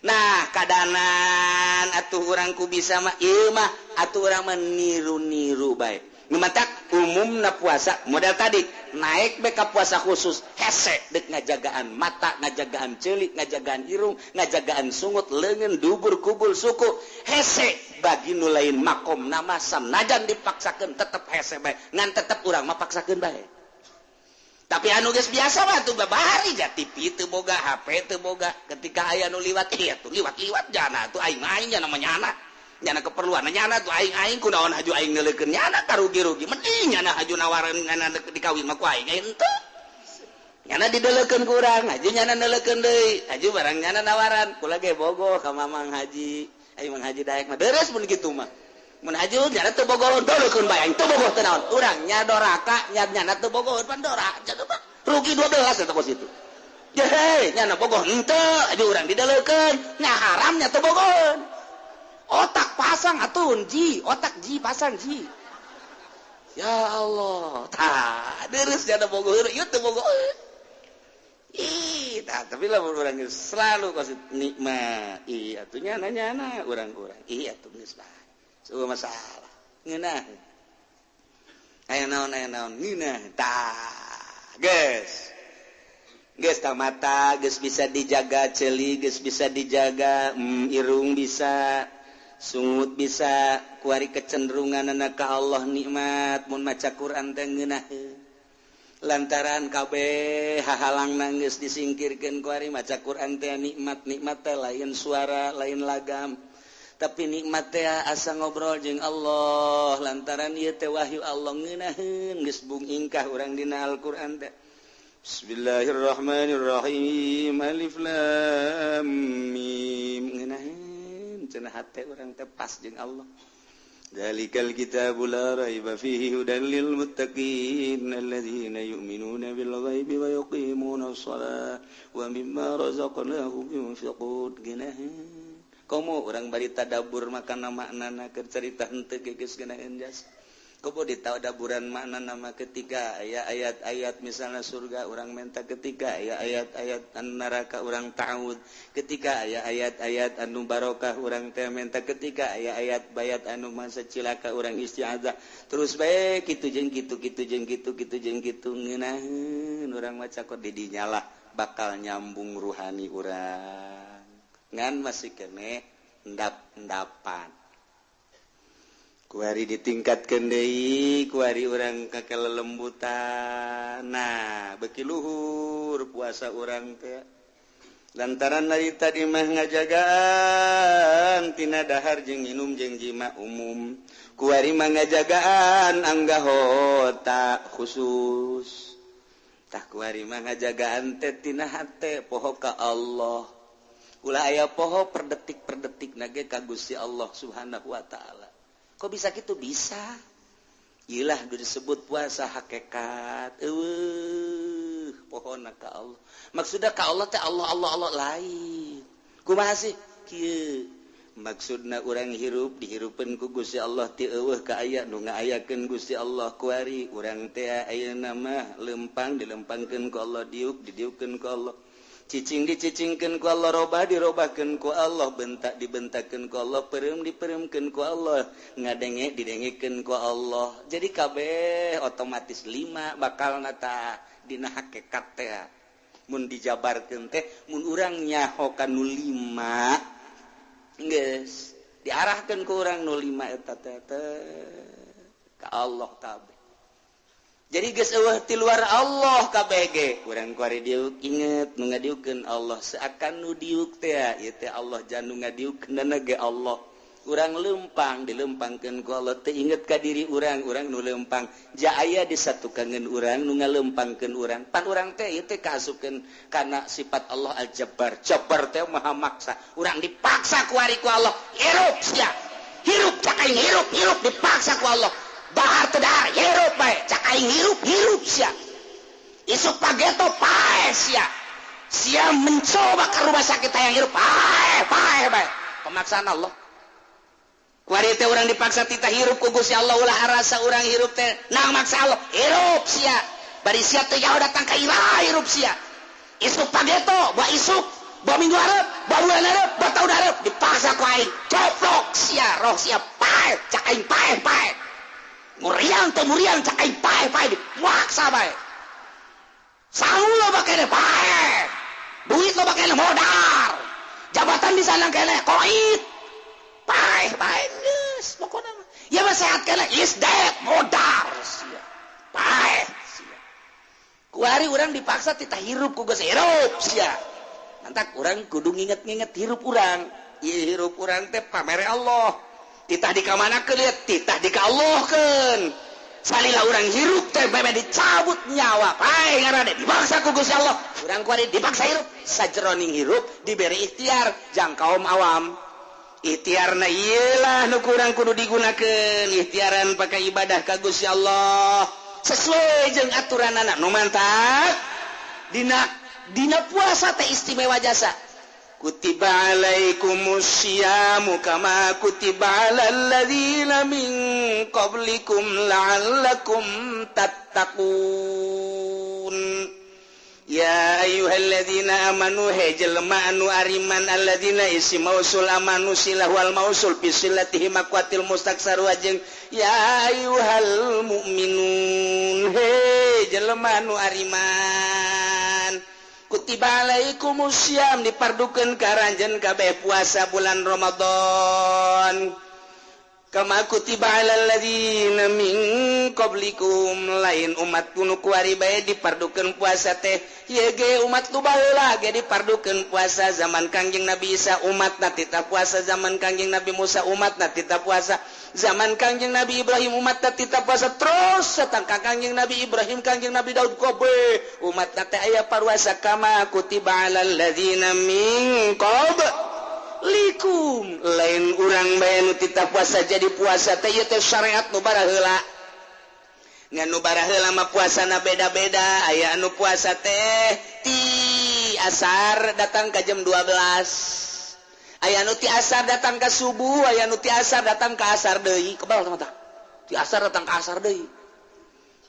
Nah, kadanan atuh urang ku bisa mah ieu mah atuh urang mah niru-niru bae. Matak umumna puasa model tadi naik bae ka puasa khusus hese dek ngajagaan mata, ngajagaan ceuli, ngajagaan irung, ngajagaan sungut, leungeun, dubur, kubul, suku. Hese bagi nu lain makom nama sanajan dipaksakeun tetep hese bae, ngan tetep urang mah paksakeun bae. Tapi anu geus biasa mah tuh babari ja TV teu boga, HP teu boga, ketika aya nu liwat ieu tuh liwat-liwat jana tuh aing aing jana mah nyana nyana keperluan nyana tuh aing aing kunaon haju aing neuleukeun nyana karugi-rugi, mending nyana haju nawaran nyana dikawin mah ku aing henteu. Nyana dideulekeun ku urang haju, nyana neuleukeun deui haju barang nyana nawaran kula ge bogoh ka Mamang Haji, aing Mang Haji daek mah beres. Mun kitu mah mun haju nyana teu bogoh, deulekeun bae aing teu bogoh teu naon, urang nya doraka nya nyana teu bogoh pan dora rugi 12 eta kos itu. Jehe nyana bogoh henteu haju urang dideulekeun nya haram nya teu bogoh. Otak pasang atuh ji, otak ji pasang ji. Ya Allah, tah deres jana bogoh ieu teu bogoh. Ih, tah tapi lah urang selalu kasih nikmat. Ih, atuh nyana nyana urang-urang. Ih, atuh geus bae. Eueuh masalah. Ngeunah. Aya naon aya naon ngeunah. Tah, geus. Geus tah mata geus bisa dijaga, ceuli geus bisa dijaga, irung bisa, sungut bisa, kuari kecenderungan anak ka Allah nikmat mun maca Quran teh ngeunaheun lantaran kabeh hahalang geus disingkirkeun. Kuari maca Quran teh nikmat. Nikmat teh lain suara, lain lagam, tapi nikmat teh asa ngobrol jeung Allah lantaran ieu teh wahyu Allah. Ngeunaheun geus bung ingkah urang dina Al-Qur'an teh. Bismillahirrahmanirrahim, alif lam mim, ngeunaheun cenah hate urang teh pas jeung Allah. Dzalikal kitabu la raiba fihi hudan lil muttaqin alladzina yu'minuna bil ghaibi wa yuqimuna shalah wa mimma razaqnahum yunfiqun. Geunaheun komo urang bari tadabbur makana maknana keur carita henteu ge geus geunaheun jas. Komo ditadaburan makna nama ketika aya ayat-ayat misalnya surga urang menta, ketika aya ayat-ayat anu neraka urang ta'ud, ketika aya ayat-ayat anu barokah urang teh menta, ketika aya ayat bayat anu masa cilaka urang isti'adzah. Terus bae kitu jeung kitu, kitu jeung kitu, kitu jeung kitu, ngeunaheun urang maca kok di dinya lah bakal nyambung ruhani urang ngan masih keneh endap-endapan. Kuari ditingkatkeun deui, kuari urang ka kelelembutan. Nah, beuki luhur puasa urang teh lantaran dari tadi mah ngajagaan tina dahar jeung minum jeung jima umum, kuari mah ngajagaan anggahota khusus. Tah kuari mah ngajagaan teh tina hate poho ka Allah, ulah aya poho per detik per detik nage ka Gusti Allah Subhanahu wa taala. Kok bisa gitu? Bisa. Ilah disebut puasa hakikat. Eueuh, pohona ka Allah. Maksudna ka Allah teh Allah Allah Allah lain. Kumaha sih? Kieu. Maksudna urang hirup dihirupeun ku Gusti Allah ti eueuh ka aya nu ngaayakeun Gusti Allah. Kuari urang teh ayeuna mah lempang dilempangkeun ku Allah, diuk didiukkeun ku Allah, cicing dicicingkeun ku Allah, robah dirobahkeun ku Allah, bentak dibentakeun ku Allah, peureum dipereumkeun ku Allah, ngadenge didengekeun ku Allah. Jadi kabeh otomatis lima bakal nata dina hakikat teh mun dijabarkeun teh mun urang nyaho ka nu lima geus diarahkeun ku urang nu lima eta teh ka Allah kabeh. Jadi geus eueuh ti luar Allah kabeh ge urang kuari diuk inget nu ngadiukeun Allah, seakan nu diuk teh ieu teh Allah, jan nu ngadiukeunana ge Allah. Urang lempang dilempangkeun ku Allah teu inget ka diri urang, urang nu lempang. Ja aya disatukangeun urang nu ngalempangkeun urang. Pan urang teh ieu teh kaasupkeun kana sifat Allah Al-Jabbar. Jabbar teh maha maksa. Urang dipaksa ku ari ku Allah, hirup sia. Hirup cak aing hirup, hirup dipaksa ku Allah. Dahar teu dahar, hirup bae. Cak aing hirup, hirup sia. Isuk pageto paeh sia. Sia mencoba ke rumah sakit hayang hirup, paeh, paeh bae. Pemaksaan Allah. Kuari teh urang dipaksa titah hirup ku Gusti Allah, ulah rasa urang hirup teh nang maksa Allah, hirup sia. Bari sia teh jauh datang ka iraha hirup sia. Isuk pageto, bawa isuk, bawa minggu hareup, bawa bulan hareup, bawa tahun hareup, dipaksa ku aing. Coplok sia, roh sia paeh, cak aing paeh paeh. Muriang teh muriang cak aing paeh paeh dipaksa bae. Sangu loba keneh paeh. Duit loba keneh modar. Jabatan di sana keneh koit. Paeh paeh geus pokona mah. Ya mah sehat keneh is dead modar sia. Paeh sia. Kuari urang dipaksa titah hirup ku geus hirup sia. Mantak urang kudu nginget-nginget hirup urang. Ieu hirup urang teh pamere Allah. Titah dikamanakeun lieu titah dikallahkeun. Salila urang hirup teh bebe dicabut nyawa. Paeh ngaranna dipaksa ku Gusti Allah. Urang kuari dipaksa hirup. Sajeroning hirup diberi ikhtiar jang kaum awam. Ikhtiarna ieu lah nu kurang kudu digunakeun, ikhtiaran pakai ibadah ka Gusti Allah sesuai jeung aturanana nu mantap. Dina dina puasa teh istimewa jasa. Kutiba alaikumusyiamu kama kutiba alal ladzina min qablikum la'allakum tattaqun. Ya ayyuhalladzina amanu he jelema anu ariman alladzina isi mausul amanu silah wal mausul bi silatihi maqwatil mustaksar wajeng ya ayyuhal mu'minun he jelema anu ariman kutiba alaikumusyiam dipardukeun ka aranjeun kabeh puasa bulan Ramadan kama kutiba alal ladzina min qablikum lain umat nu kuari bae dipardukeun puasa teh ieu ge umat nu baheula ge dipardukeun puasa zaman Kangjeng Nabi Isa umatna tita puasa zaman Kangjeng Nabi Musa umatna tita puasa zaman Kangjeng Nabi Ibrahim umatna tita puasa terus satangka Kangjeng Nabi Ibrahim Kangjeng Nabi Daud kobe umatna teh aya paruasa kama kutiba alal ladzina min qablikum lain urang bae nu tita puasa jadi puasa teh ieu teh syariat nu baraheula ngan nu baraheula mah puasana beda-beda aya anu puasa teh ti asar datang ka jam 12 aya anu ti asar datang ka subuh aya anu ti asar datang ka asar deui kebal teh mata ti asar datang ka asar deui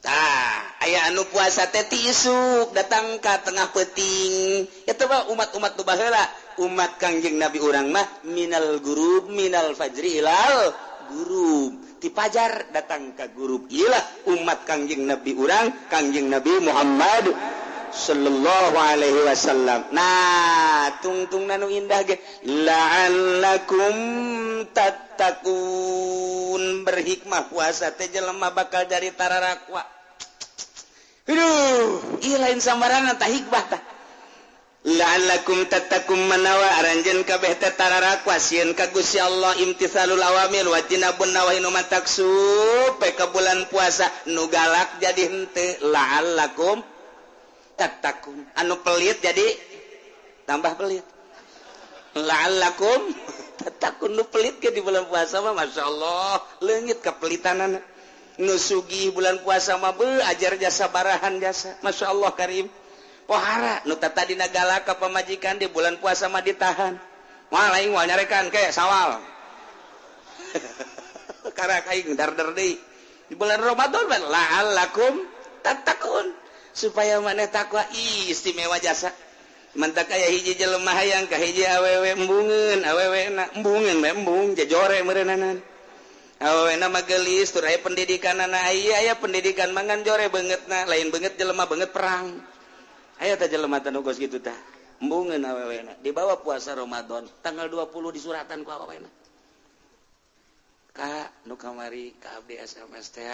tah aya anu puasa teh ti isuk datang ka tengah peuting eta mah umat-umat nu baheula. Umat Kangjeng Nabi urang mah minal gurub minal fajri ilal gurub ti fajar datang ka gurub. Iyalah umat Kangjeng Nabi urang Kangjeng Nabi Muhammad sallallahu alaihi wasallam. Nah tungtungna nu indah ge la'allakum tattaqun berhikmah puasa teh jelema bakal jadi tararakwa. Aduh, ieu lain sambarangan tah hikmah tah. La'allakum tattaqun manawa aranjeun kabeh teh tararakwa sieun ka Gusti Allah imtithalul awamir wa tinabun nawahi nu mataksu pe ka bulan puasa nu galak jadi henteu la'allakum tattaqun anu pelit jadi tambah pelit la'allakum tattaqun nu pelit ke di bulan puasa mah masyaallah leungit kapelitanana nu sugih bulan puasa mah beuh ajar jasa barahan jasa masyaallah karim. Pohara nu tadina galak ka pamajikan di bulan puasa mah ditahan. Moal aing moal nyarekan ke sawal. Karak aing darder deui. Di bulan Ramadan mah la'allakum tattaqun supaya maneh takwa istimewa jasa. Mantak aya hiji jelema hayang ka hiji awewe embungeun, awewe na embungeun bae embung jajore meureunana. Awewe na mah geulis tur aya pendidikanana aya pendidikan mangan jore beungeutna lain beungeut jelema beungeut perang. Aya teh jelema teh nu geus kitu tah. Embungeun awewena dibawa puasa Ramadan tanggal 20 disuratan ku awewena. Kak nu kamari ka abdi SMS teh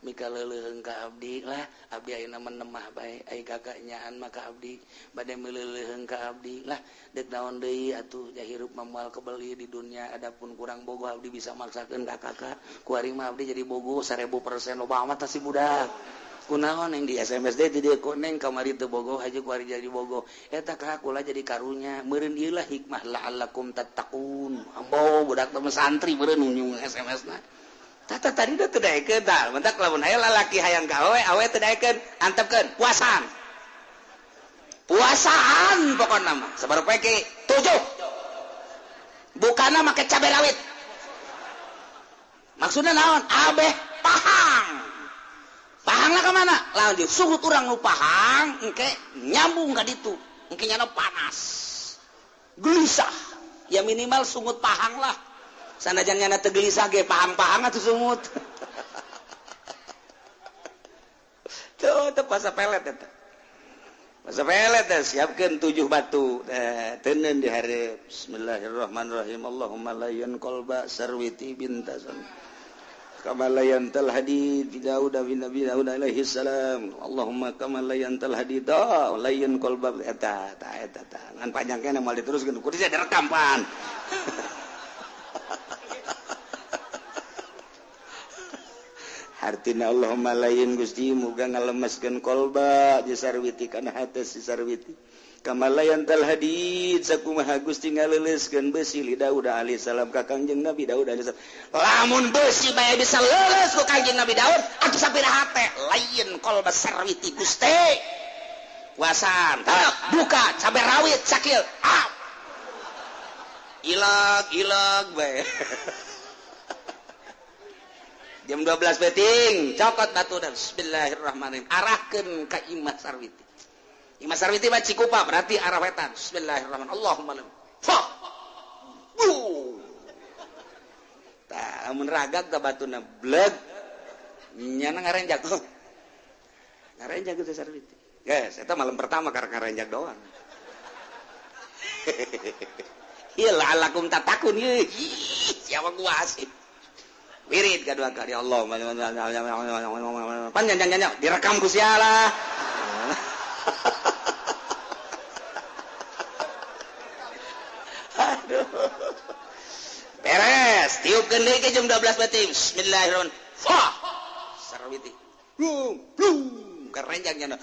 mika leuleuheung ka abdi lah abdi ayeuna menemah bae ai kakak nyaan mah ka abdi bade meuleuheung ka abdi lah deuk naon deui atuh hirup mah moal kebeli di dunia adapun kurang bogoh abdi bisa maksakeun ka kakak kuari mah abdi jadi bogoh 1000% loba amat si budak kunaon yang di SMS deh di dieu neng kamari teu bogoh haja kuari jadi bogoh eta ka kula jadi karunya meureun ieu lah hikmah la'allakum tattaqun ambo budak teh santri meureun nyung SMS na tata tadi teh teu daekeun tah mentak lamun aya lalaki hayang ka awe awe teu daekeun antepkeun puasaan puasaan pokona mah sabar poe 7 bukana make cabe rawit maksudna naon abeh pahang pahang lah kemana? Lanjut suhu urang nu pahang engke nyambung ka ditu engke nyana panas gelisah ya minimal sungut pahang lah sanajan nyana teu gelisah ge pahang-pahang atuh sungut tuh teu puasa pelet eta puasa pelet teh siapkeun 7 batu teuneun di hareup bismillahirrahmanirrahim Allahumma layyan qalba sarwiti bintasan kama layantal hadid Daud bin Nabi Daud alaihi salam Allahumma kama layantal hadid layan qalba eta ta eta ta ngan panjang keneh moal diteruskeun kudu direkam pan hartina Allahumma layin Gusti muga ngalemeskeun qalba jeung sarwiti kana hate si sarwiti kama layantal hadid sakumaha Gusti ngaleuleuskeun besi li Daud alaihi salam ka Kangjeng Nabi Daud alaihi salam lamun besi bae bisa leuleus ku Kangjeng Nabi Daud atuh sapira hate lain qalba sarwiti Gusti puasaan buka cabe rawit sakil ah ilag ilag bae jam 12 peting cokot batu dan bismillahirrahmanirrahim arahkeun ka Imah Sarwiti Imah Sarwiti mah Cikupa berarti arah wetan bismillahirrahmanirrahim Allahumma fa bu tah lamun ragag tah batuna bleg nyana ngarenjak ngarenjak teh Sarwiti guys eta malam pertama karek ngarenjak doang ieu la'allakum tatakun ieu siapa gua sih wirid kedua kali Allah panjang panjang direkam ku sialah aduh beres tiupkeun deui ke jam 12 berarti bismillahirrahmanirrahim fa sarwiti blung blung kerenjang nyana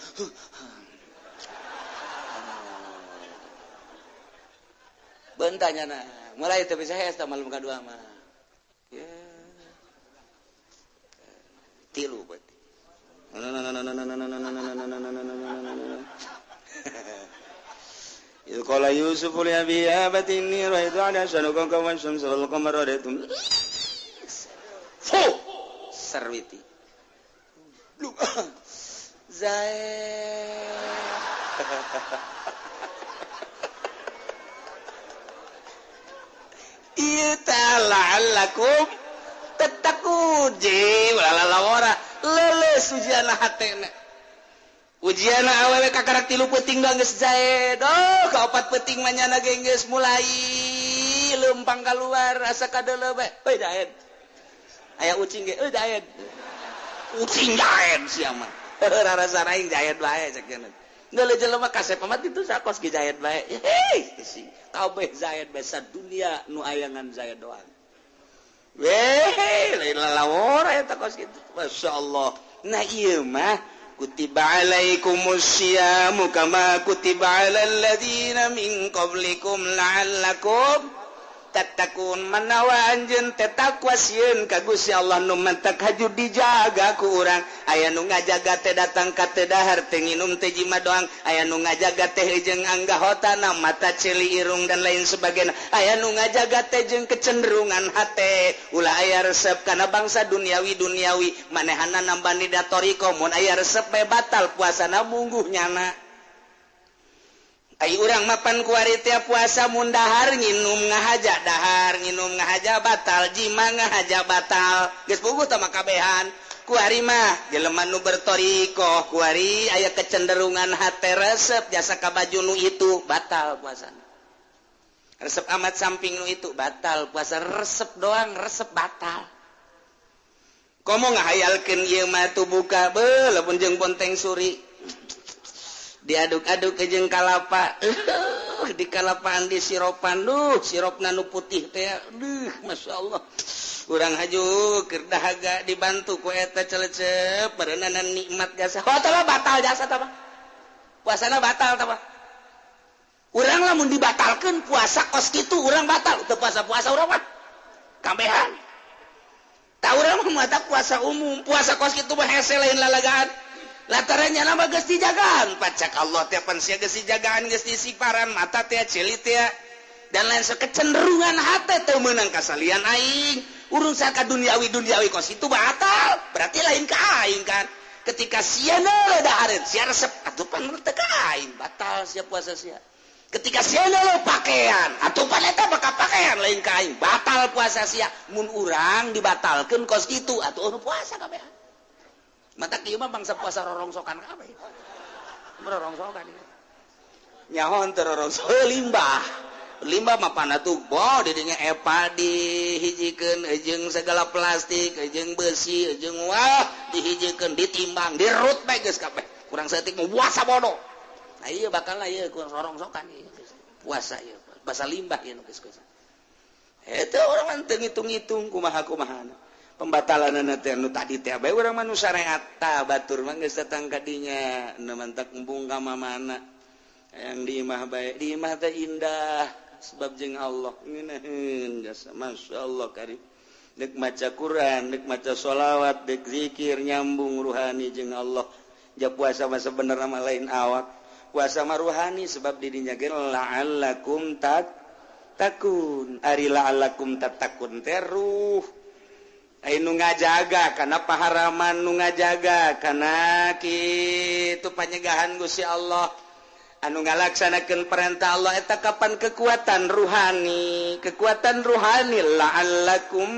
bentah nyana mulai teu bisa hese malam kadua mah ya tilu berarti. Idh qala Yusuf li abihi ya abati inni ra'aytu ahada asyara kawkaban wasyamsa wal qamara ra'aytum fu sarwiti zae ieu ta'allakum tattaqun je lalalawara leuleus ujianna hatena ujianna awewe kakarak 3 peuting doang geus jae doh ka 4 peuting mah nyana ge geus mulai leumpang kaluar asa kadeuleu bae euy daed aya ucing ge euy daed ucing daed sia mah rarasa aing jaed bae cek cenah deuleu jelema kasep amat kitu sakos ge jaed bae hei kabeh jaed bae sadunia nu ayangan jaed doang weh lain lalawora eta kos kitu masyaallah nah ieu mah kutiba alaikumusyiamu kama kutiba alal ladzina min qablikum la'allakum tattaqun manawa anjeun teh takwa sieun ka Gusti Allah nu mantak haju dijaga ku urang aya nu ngajaga teh datang ka teu dahar teh nginum teh jima doang aya nu ngajaga teh jeung anggahotana mata ceuli irung dan lain sebagainya aya nu ngajaga teh jeung kecenderungan hate ulah aya resep kana bangsa duniawi duniawi manehana nambani datoriko mun aya resep bae batal puasana mungguh nyana ai urang mapan kuari teh puasa mun dahar nginum ngahaja dahar nginum ngahaja batal jima ngahaja batal geus puguh tah makabehan kuari mah jelema nu bertorikoh kuari aya kecenderungan hate resep jasa ka baju nu itu batal puasana resep amat samping nu itu batal puasa resep doang resep batal Komo ngahayalkeun ieu mah tuh buka beuh lamun jeung ponteng suri. Diaduk-aduk ke jeung kalapa. Di kalapaan di siropan duh, sirupna nu putih teh. Duh, Masya Allah. Urang haju keur dahaga dibantu ku eta celecep berenana nikmat jasa. Oh, tah batal jasa tah. Puasana batal tah. Urang lamun dibatalkeun puasa kos kitu urang batal, teu puasa-puasa urang mah. Kabehan. Tah urang mah mata puasa umum, puasa kos kitu mah hese lain lalagaan. Lantarannya nama geus dijagaan, pacak Allah teh pan sia geus dijagaan, geus disiparan mata teh ceuli teh dan lain kecenderungan hate teu meunang kasalian aing. Urusan ka duniawi duniawi kos itu batal, berarti lain ka aing kan. Ketika sia neuleuh dahareun, sia resep atuh pan teu ka aing, batal sia puasa sia. Ketika sia neuleuh pakaian, atuh pan eta bakal pakaian lain ka aing, batal puasa sia. Mun urang dibatalkeun kos kitu atuh nu puasa kabehan. Mata kieu mah bangsa puasa rorongsokan kabeh. Rorongsokan ieu. Nyaho teu rorongsok limbah. Limbah mah pana tuh bo didinya epa dihijikeun jeung segala plastik, jeung besi, jeung wah dihijikeun ditimbang, dirut bae geus kabeh. Kurang saeutik mah puasa bodoh. Nah ieu bakal lah ieu kurang rorongsokan ieu. Puasa ieu, basa limbah ieu nu geus geus. Eta urang mah teu ngitung-ngitung kumaha-kumahana. Pembatalan teh nu tadi teh bae urang mah nu syariat tah batur mah geus datang ka dinya nu mantak embung ka mamana. Yang di imah bae, di imah teh indah sebab jeung Allah ngeunaheun jasa masyaallah karim. Deuk maca Quran, deuk maca sholawat, deuk zikir nyambung ruhani jeung Allah. Ja puasa mah sebenarnya mah lain awak. Puasa mah ruhani sebab didinya ge la'allakum tattaqun. Ari la'allakum tattaqun teh ruh. Nu ngajaga karena paharaman, nu ngajaga karena kitu panyegahan Gusti Allah, anu ngalaksanakeun perintah Allah eta kapan kekuatan ruhani, kekuatan ruhani la'allakum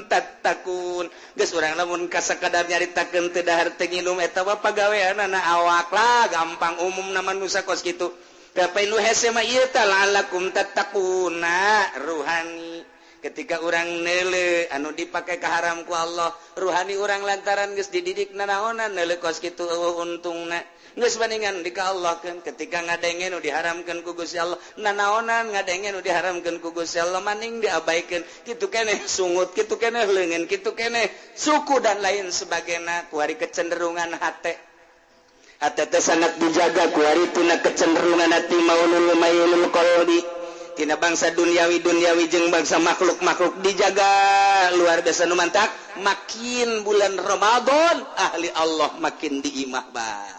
tattaqun. Geus urang lamun kasakadar nyaritakeun teu dahar teu nginum eta mah pagaweanana awak lah gampang umum na manusia kos kitu. Tapi nu hese mah ieu teh la'allakum tattaquna ruhani. Ketika orang neuleuh anu dipake kaharam ku Allah, ruhani urang lantaran geus dididik nanaonan neuleuh kos kitu eueuh untungna. Geus bandingan di ka Allah kan. Ketika ngadenge nu diharamkeun ku Gusti Allah, nanaonan ngadenge nu diharamkeun ku Gusti Allah maning diabaikeun. Kitu keneh sungut, kitu keneh leungeun, kitu keneh suku dan lain sebagainya. Kuari kecenderungan hate. Hate teh sangat dijaga kuari tina kecenderungan hati maulul mailul qalbi. Tina bangsa duniawi duniawi jeung bangsa makhluk-makhluk dijaga luar biasa nu mantak makin bulan Ramadan ahli Allah makin diimah bae.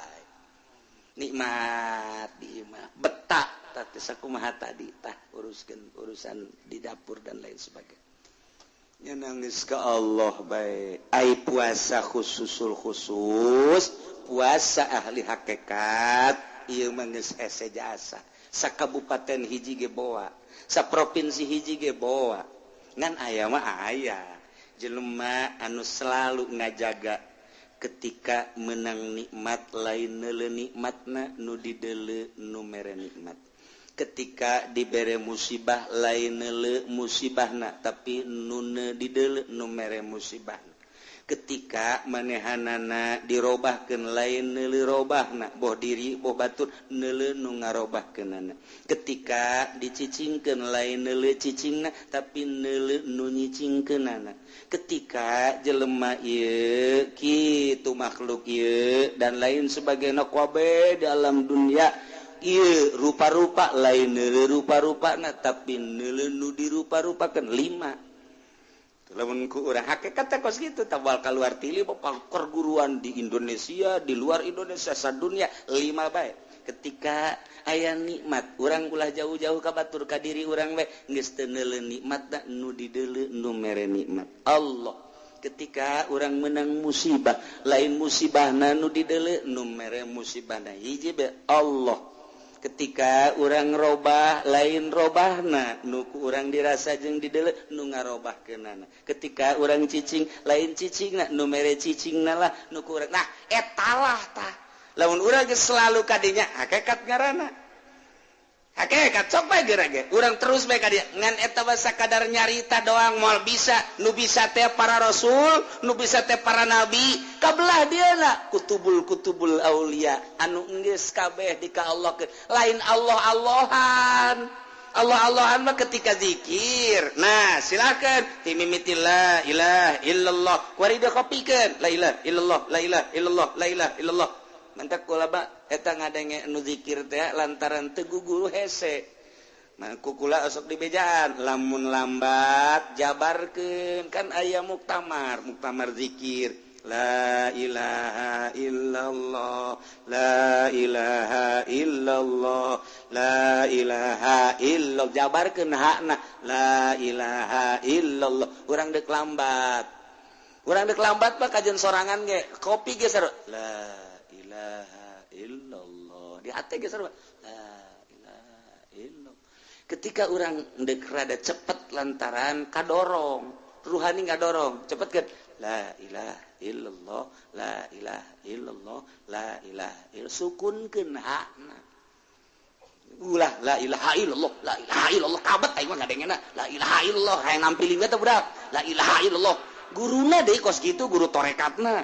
Nikmat diimah betak tah sakumaha tadi tah uruskeun urusan di dapur dan lain sebagainya. Nya nangis ka Allah bae. Ai puasa khususul khusus, puasa ahli hakikat ieu mah geus hese jasa. Sakabupaten hiji ge boa, saprovinsi hiji ge boa. Ngan aya mah aya jelema anu selalu ngajaga ketika menang nikmat lain neuleuh nikmatna nu dideuleu nu mere nikmat. Ketika dibere musibah lain neuleuh musibahna tapi nu dideuleu nu mere musibahna. Ketika manehanana dirobahkeun lain neuleuh robahna boh diri boh batur neuleuh nu ngarobahkeunana. Ketika dicicingkeun lain neuleuh cicingna tapi neuleuh nu nyicingkeunana. Ketika jelema ieu kitu makhluk ieu dan lain sebagainya kabeh dalam dunia ieu rupa-rupa lain neuleuh rupa-rupana tapi neuleuh nu dirupa-rupakeun lima. Lamun ku urang hakikat teh kos kitu tabal keluar tili perguruan di Indonesia, di luar Indonesia, sadunia lima bae. Ketika aya nikmat urang ulah jauh-jauh ka batur ka diri urang we geus teu neuleuh nikmatna nu dideuleu nu mere nikmat Allah. Ketika urang menang musibah lain musibahna nu dideuleu nu mere musibahna hiji bae Allah. Ketika urang robah lain robahna nu ku urang dirasa jeung dideuleu nu ngarobahkeunana. Ketika urang cicing lain cicingna nu mere cicingna lah nu ku urang. Nah eta lah tah lamun urang geus selalu kadinya hakikat ngaranna. Hakikat sok bae geura ge. Urang terus bae ka dieu. Ngan eta mah sakadar nyarita doang moal bisa. Nu bisa teh para rasul, nu bisa teh para nabi. Kabelah dieuna kutubul-kutubul aulia anu geus kabeh di ka Allah ke. Lain Allah-Allahan. Allah-Allahan mah ketika zikir. Nah, silakan timimiti la ilaha illallah. Kuari dia kopikeun la ilaha illallah, la ilaha illallah, la ilaha illallah. Mantak kula ba eta ngadenge nu zikir teh lantaran teu guguru hese. Nah, kukula osok dibejaan lamun lambat jabarkeun kan aya muktamar, muktamar zikir. La ilaha illallah, la ilaha illallah, la ilaha illallah. Jabarkeun hakna la ilaha illallah. Urang deuk lambat. Urang deuk lambat mah kajeun sorangan ge, kopi ge seru. La ilaha illallah. Di hati ge seru. La ilaha illallah. Ketika urang deuk rada cepet lantaran kadorong, ruhani ngadorong, cepet kan? La ilaha illallah, la ilaha illallah, la ilaha illallah. Sukunkeun hakna. Ulah la ilaha illallah, la ilaha illallah kabet aing mah ngadengena la ilaha illallah hayang nampiling teh budak. La ilaha illallah. Guruna deui kos kitu guru torekatna.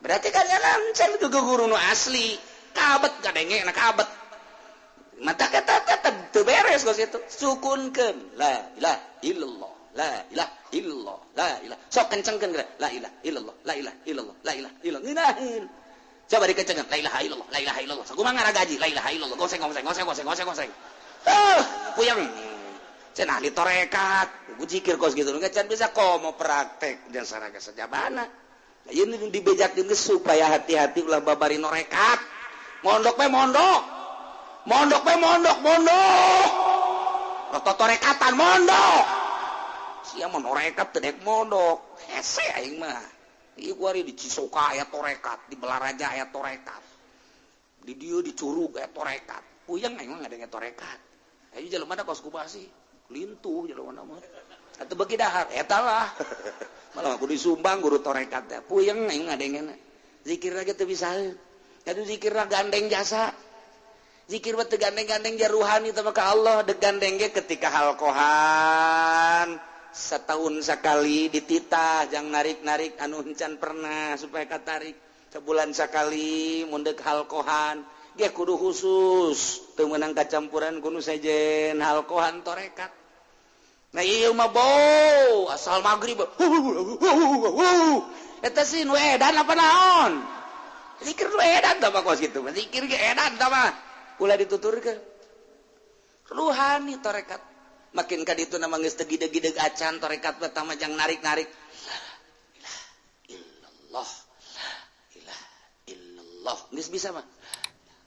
Berarti kan jalan can guru nu asli. Kabet ngadengena kabet. Mata kata teu beres kos kitu. Sukunkeun la ilaha illallah. La ilaha illallah, la ilaha. Sok kencengkeun geura. La ilaha illallah, la ilaha illallah, la ilaha illallah. Ngeunaheun. Coba dikencengkeun. La ilaha illallah, la ilaha illallah. Sakumaha ngaragaji la ilaha illallah. Goseng goseng goseng goseng goseng goseng. Puyeng. Cenah ahli tarekat. Ku zikir kos kitu can bisa komo praktek dan saraga sajabana. Ieu dibejakeun geus supaya hati-hati ulah babari norekat. Mondok we mondok. Mondok we mondok, mondok. Totorekatan mondok. Sia mah norekat teu dek mondok. Hese aing mah. Ieu kuari di Cisoka aya torekat, di Balaraja aya torekat. Di dieu di Curug aya torekat. Puyeng aing mah ngadenge torekat. Ayo jelema da kos kumaha sih? Lintuh jelema mah. Atuh beuki dahar eta lah. Malah kudu disumbang guru torekat teh. Puyeng aing ngadengena. Zikir lagi teu bisa. Atuh zikirna gandeng jasa. Zikir mah teu gandeng-gandeng ja ruhani teh ka Allah, deuk gandeng ge ketika halqohan. Setahun sekali dititah jangan narik-narik anu encan pernah supaya katarik. Sebulan sekali mundek halqohan ge kudu khusus teu meunang kacampuran kudu sejen halqohan torekat. Nah ieu mah bau asal magrib eta sih nu edan apa naon zikir nu edan tah mah kos kitu zikir ge edan tah mah ulah dituturkeun ruhani torekat. Makin ka ditu nama geus teu gideg-gideg acan torekat pertama jang narik-narik. La ilaha illallah. La ilaha illallah. Geus bisa mah.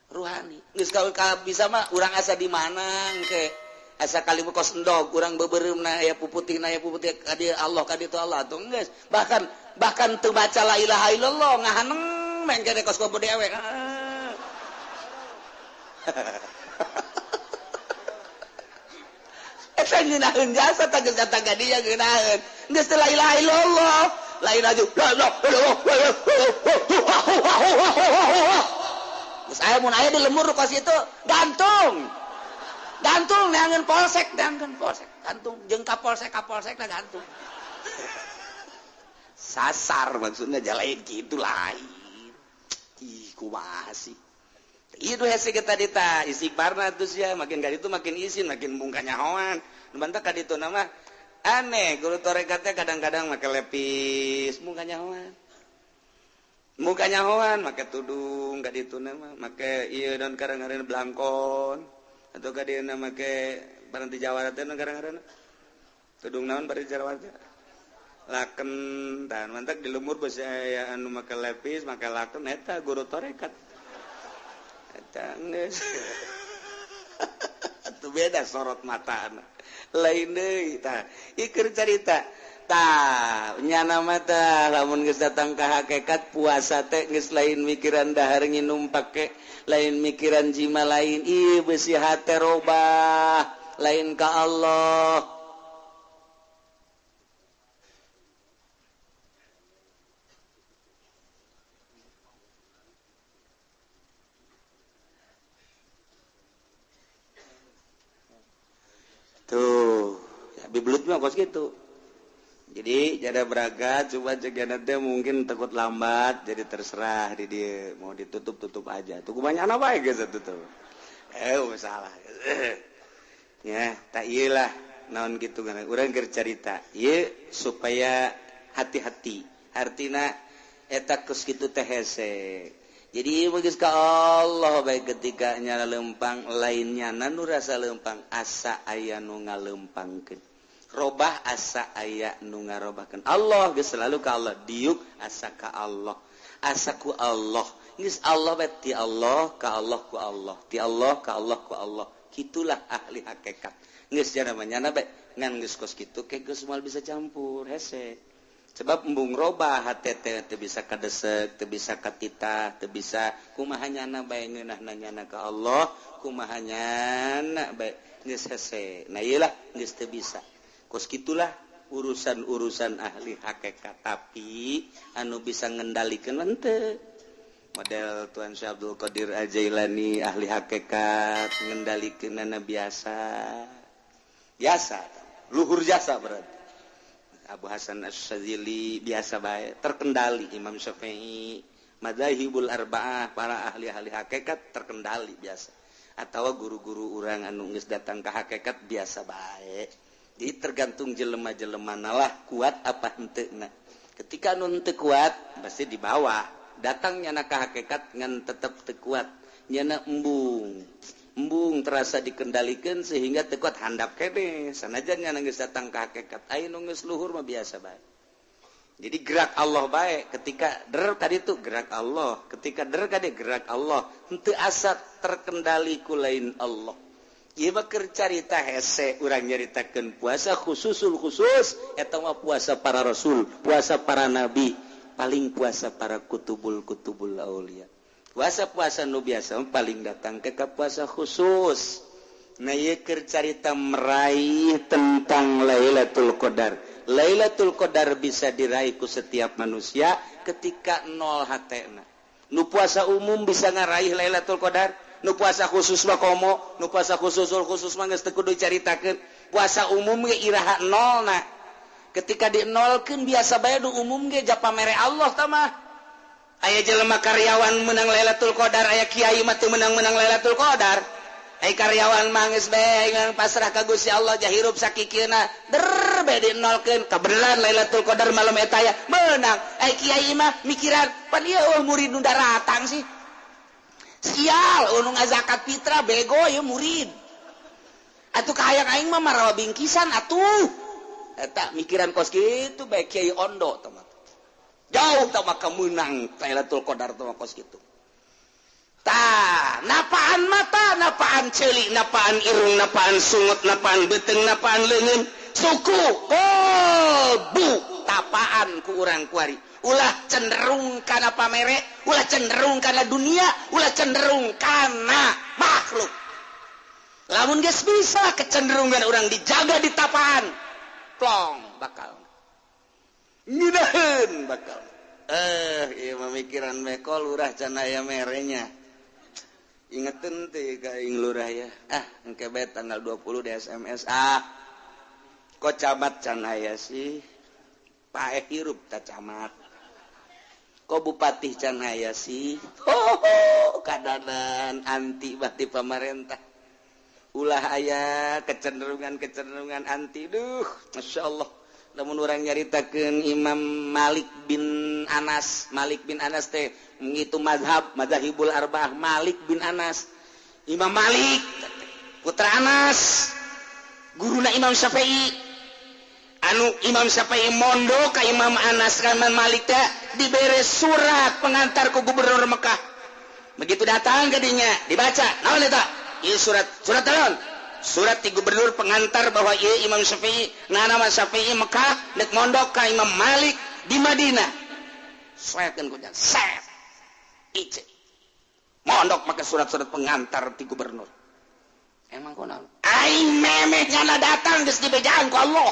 Ruhani. Geus ka bisa mah urang asa di mana engke. Asa kali kos endog urang beubeureumpna aya puputihna aya puputih ka dieu Allah ka ditu Allah atuh geus. Bahkan bahkan teu baca la ilaha illallah ngahaneng mengke kos kopo dewe. Eta ngeunaheun jasa tah geus datang ka dieu ngeunaheun. Geus teu la ilaha illallah. Lain aju. La ilaha illallah. Geus aya mun aya di lemur kos itu gantung. Gantung neangan polsek, neangan polsek. Gantung jeung ka polsek lah gantung. Sasar maksudnya jalain kitu lain. Ih kumaha sih. Itu hese kita dita istighfarna terus ya makin ka ditu makin isin makin bungka nyahoan. Nu bantak ka ditu nama aneh guru torekatnya kadang-kadang make lepis bungka nyahoan. Bungka nyahoan make tudung ka ditu nama make ieu dan kadang-kadang blangkon atau ka dieu make barang ti Jawa teh kadang-kadang tudung naon bari Jawa teh laken tah mantak di lemur beusi aya anu make lepis make laken eta guru torekat. Itu beda sorot mata lain deui tah ieu carita tah nyana mata lamun geus datang ka hakikat puasa teh geus lain mikiran dahar nginum pake lain mikiran jima lain ieu beusi hate robah lain ka Allah. Bibelut mah kos gitu. Jadi jada berangkat coba cek teh mungkin takut lambat, jadi terserah di dia mau ditutup tutup aja. Tuh banyak apa ya guys tutup. Masalah. Ya, tak iyalah naon gitu kan. Urang keur carita. Ieu supaya hati-hati. Artina eta kos kitu teh hese. Jadi geus ka Allah bae ketika nyala lempang lainnya nu rasa lempang asa aya nu ngalempangkeun. Robah asa aya nu ngarobahkeun. Allah geus selalu ka Allah, diuk asa ka Allah. Asa ku Allah. Geus Allah bae ti Allah ka Allah ku Allah, ti Allah ka Allah ku Allah. Kitulah ahli hakikat. Geus jana manyana bae ngan geus kos kitu ke geus moal bisa campur hese. Sebab embung robah hate teh teu bisa kadesek, teu bisa katitah, teu bisa kumaha nyana bae ngeunahna nyana ka Allah, kumaha nyana bae geus hese. Nah ieu lah geus teu bisa. Kos kitulah urusan-urusan ahli hakikat, tapi anu bisa ngendalikeun henteu. Model Tuan Syekh Abdul Qadir Al-Jailani ahli hakikat ngendalikeunana biasa. Biasa, luhur jasa berarti. Abu Hasan Asy-Syadzili biasa bae, terkendali. Imam Syafi'i, madzahibul arba'ah, para ahli-ahli hakikat terkendali biasa. Atau guru-guru urang anu geus datang ka hakikat biasa bae. Jadi tergantung jelema-jelema lah kuat apa henteu. Ketika anu henteu kuat pasti di bawah. Datang nyana ka hakikat ngan tetep teu kuat, nyana embung. Embung terasa dikendalikan sehingga teu kuat handap kene. Sanajan nyana geus datang ka hakikat, aya nu geus luhur mah biasa bae. Jadi gerak Allah bae ketika der tadi tuh gerak Allah, ketika der kade gerak Allah, henteu asa terkendali ku lain Allah. Ieu mah keur carita hese urang nyaritakeun puasa khususul khusus eta mah puasa para rasul, puasa para nabi, paling puasa para kutubul-kutubul aulia. Puasa-puasa nu biasa paling datang ke puasa khusus. Nah ieu keur carita meraih tentang Lailatul Qadar. Lailatul Qadar bisa diraih ku setiap manusia ketika nol hatena. Nu puasa umum bisa ngaraih Lailatul Qadar. Nu puasa khusus mah komo, nu puasa khususul khusus mah geus teu kudu dicaritakeun. Puasa umum ge iraha nolna. Ketika dinolkeun biasa bae nu umum ge japa mere Allah tah mah. Aya jelema karyawan menang Lailatul Qadar, aya kiai mah teu menang-menang Lailatul Qadar. Aya karyawan mah geus bae ngan pasrah ka Gusti Allah jahirup sakikeuna. Der bae dinolkeun kabeneran Lailatul Qadar malam eta aya menang. Aya kiai mah mikiran pan ieu eueuh murid nu daratang sih. Sial, anu ngazakat fitrah bego ya murid. Atuh kahayang aing mah marawa bingkisan atuh. Eta mikiran kos kitu bae kiai ondo tah mah. Jauh tah mah kemenang Lailatul Qadar tah mah kos kitu. Tah, napaan mata, napaan ceuli, napaan irung, napaan sungut, napaan beuteung, napaan leungeun, suku, kolbu, tapaan ku urang kuari. Ulah cenderung kana pamere, ulah cenderung kana dunia, ulah cenderung kana makhluk. Lamun geus bisa kecenderungan urang dijaga di tapaan, plong bakal. Ngeunaheun bakal. Ieu mah mikiran mekol lurah can aya merenya. Ingetin teh ka aing lurah ya. Ah, engke bae tanggal 20 di SMS. Ah. Kok camat can aya sih? Paeh hirup ta camat. Kok bupati can aya sih? Ho, kadanan anti bati pemerintah. Ulah aya kecenderungan-kecenderungan anti. Duh, Masya Allah. Lamun urang nyaritakeun Imam Malik bin Anas, Malik bin Anas teh ngitu mazhab, mazhabul arba'ah Malik bin Anas. Imam Malik putra Anas, guruna Imam Syafi'i. Anu Imam Syafi'i mondok ka Imam Anas ka Imam Malik teh dibere surat pengantar ku gubernur Mekah. Begitu datang ke dinya, dibaca, naon eta? Ieu surat, surat naon? Surat ti gubernur pengantar bahwa ieu Imam Syafi'i, nama Syafi'i Mekah nek mondok ka Imam Malik di Madinah. Soekeun ku jan, set. Ice. Mondok make surat-surat pengantar ti gubernur. Emang kunaon? Aing memeh nyana datang geus dibejaan ku Allah.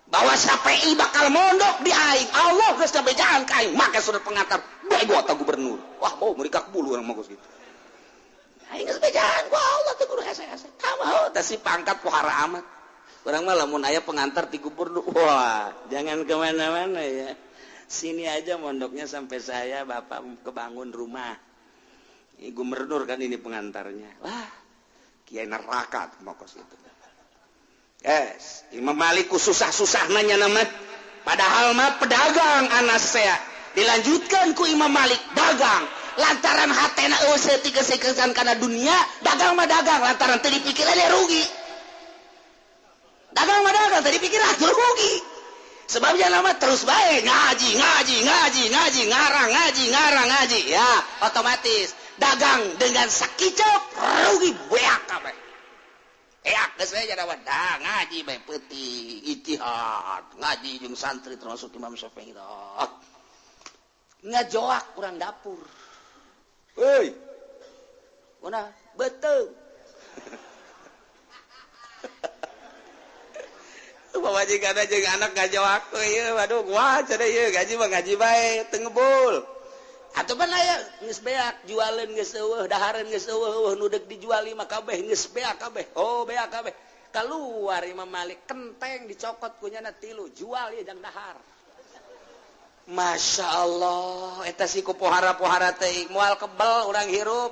Bahwa Syafi'i bakal mondok di aing. Allah geus dibejaan ka aing make surat pengantar. Bego ta gubernur. Wah, bau merikak bulu urang mah geus kitu. Aing geus bejaan ku Allah teh kudu hese-hese. Tah mah teh si pangkat pohara amat. Urang mah lamun aya pengantar ti gubernur, wah, jangan kemana-mana ya. Sini aja mondoknya sampai saya bapak kebangun rumah. Ini gubernur kan ini pengantarnya. Wah, kiai neraka mokos itu. Yes, Imam Malik ku susah-susah nanya nama. Padahal mah pedagang Anas saya. Dilanjutkan ku Imam Malik dagang. Lantaran hatena eueuh saeutik kana dunia, dagang mah dagang lantaran teu dipikiran ya rugi. Dagang mah dagang teu dipikiran rugi. Sebabnya nama terus baik ngaji, ngaji, ngaji, ngaji, ngarang, ngaji, ngarang, ngaji. Ya, otomatis dagang dengan sakicep rugi beak kabeh. Eak geus we jadawan dah ngaji bae peuting ijtihad ngaji jeung santri termasuk Imam Syafi'i ngajoak urang dapur. Heuy. Kuna beuteung. Pamajikan jeung anak ngajoak ieu waduh gua cenah ieu gaji mah gaji bae teu ngebul. Atuh pan aya geus beak jualeun geus eueuh dahareun geus eueuh nu deuk dijual mah kabeh geus beak kabeh. Oh beak kabeh. Keluar Imam Malik kenteng dicokot kunyana tilu jual ieu jang dahar. Masya Allah eta si ku pohara-pohara teh moal kebel urang hirup.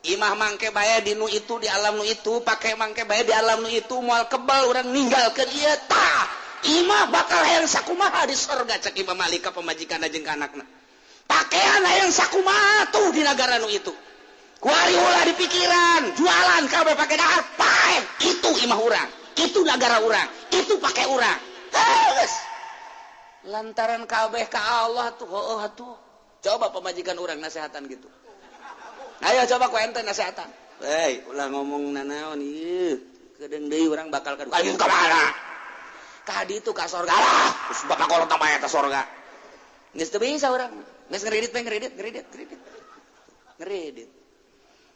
Imah mangke bae di nu itu di alam nu itu pake mangke bae di alam nu itu moal kebel urang ninggalkeun ieu tah. Imah bakal hayang sakumaha di sorga cek Imam Malik ka pamajikanna jeung ka anakna. Pakaian hayang sakumaha tuh di nagara nu itu. Kuari ulah di pikiran, jualan kabeh pake dahar, pae itu imah urang, itu nagara urang, itu pake urang. Geus. Lantaran kabeh ka Allah tuh heueuh atuh. Coba pamajikan urang nasehatan gitu. Ayo coba ku ente nasehatan. Hei, ulah ngomong nanaon ieu. Kedeung deui urang bakal ka ayo ka mana? Ka ditu ka sorga lah. Geus bapak kolot mah eta sorga. Geus teu bisa urang. Geus ngeridit we ngeridit, ngeridit, ngeridit. Ngeridit.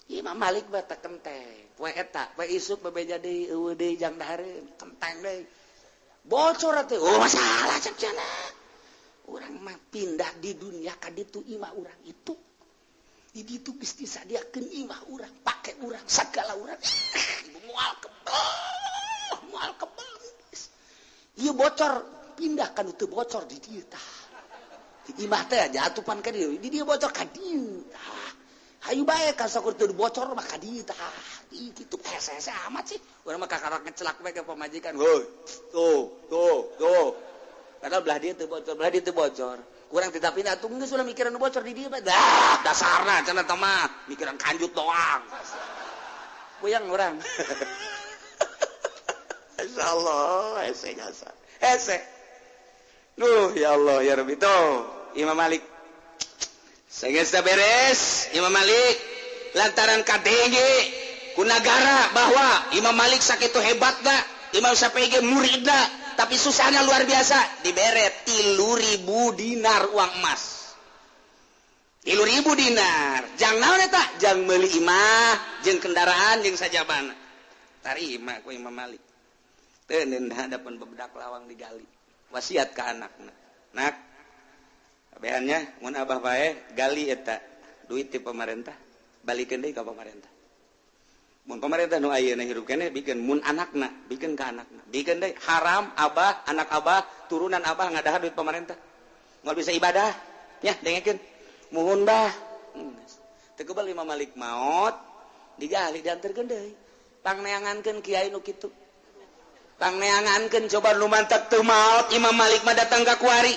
Imam Malik mah teh kenteng. Poe eta, poe isuk bebeja deui eueuh deui jang dahareun, kenteng deui. Bocor atuh. Oh masalah cek cenah. Urang mah pindah di dunia ka ditu imah urang itu. Di ditu geus disadiakeun imah urang, pake urang, sagala urang. Ibu moal kebel, moal kebel. Ieu bocor pindah ka nu teu bocor di dieu tah. Di imah teh jatupan ka dieu, di dieu bocor ka dieu tah. Hayu bae ka sakur teu bocor mah ka dieu tah. Ih kitu hese-hese amat sih. Urang mah kakarak ngecelak bae ka pamajikan. Heuy, tuh, tuh, tuh. Padahal belah dieu teu bocor, belah dieu teu bocor. Kurang tidak pindah tuh geus ulah mikiran nu bocor di dieu bae. Dah, dasarna cenah teh mah mikiran kanjut doang. Puyang urang. Insyaallah hese jasa. Hese. Duh ya Allah ya Rabbi tuh Imam Malik. Sageus beres Imam Malik lantaran KDG ku nagara bahwa Imam Malik sakitu hebatna, Imam Syafi'i ge muridna, tapi susahnya luar biasa, dibere 3.000 dinar uang emas. 3.000 dinar. Jang naon eta? Jang meuli imah, jeung kendaraan jeung sajabana. Tarima ku Imam Malik. Teu hadapan bebedak lawang digali. Wasiat ka anakna. Nak, kabehannya mun abah bae gali eta duit ti pemerintah, balikeun deui ka pemerintah. Mun pemerintah nu ayeuna hirup keneh bikeun mun anakna, bikeun ka anakna. Bikeun deui haram abah, anak abah, turunan abah ngadahar duit pemerintah. Moal bisa ibadah, nya dengekeun. Muhun bah. Teu kebal Imam Malik maot, digali dianterkeun deui. Pangneangankeun kiai nu kitu. Pangneangankeun coba nu mantak teu maot Imam Malik mah datang ka kuari.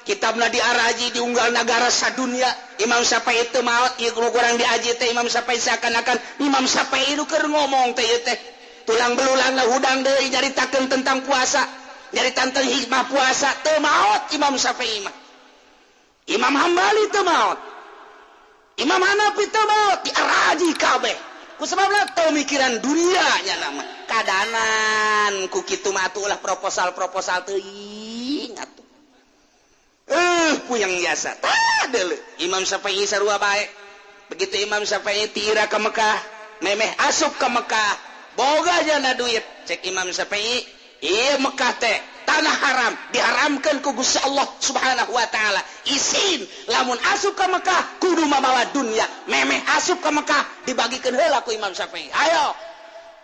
Kitabna diaraji diunggal nagara sadunia. Imam Syafi'i teu maot ieu nu kurang diaji teh Imam Syafi'i seakan-akan Imam Syafi'i nu keur ngomong teh ieu teh tulang belulangna hudang deui nyaritakeun tentang puasa, nyaritakeun tentang hikmah puasa teu maot Imam Syafi'i mah. Imam Hambali teu maot. Imam Hanafi teu maot diaraji kabeh. Ku sababna teu mikiran dunia nya nama. Kadanan ku kitu mah atuh ulah proposal-proposal teuing atuh. Puyang biasa. Tah deuleu. Imam Syafi'i sarua bae. Begitu Imam Syafi'i tira ke Mekah, memeh asup ke Mekah, boga jana duit. Cek Imam Syafi'i, ieu Mekah teh tanah haram, diharamkeun ku Gusti Allah Subhanahu wa taala. Isin lamun asup ke Mekah kudu mamawa dunia. Memeh asup ke Mekah dibagikeun heula ku Imam Syafi'i. Ayo.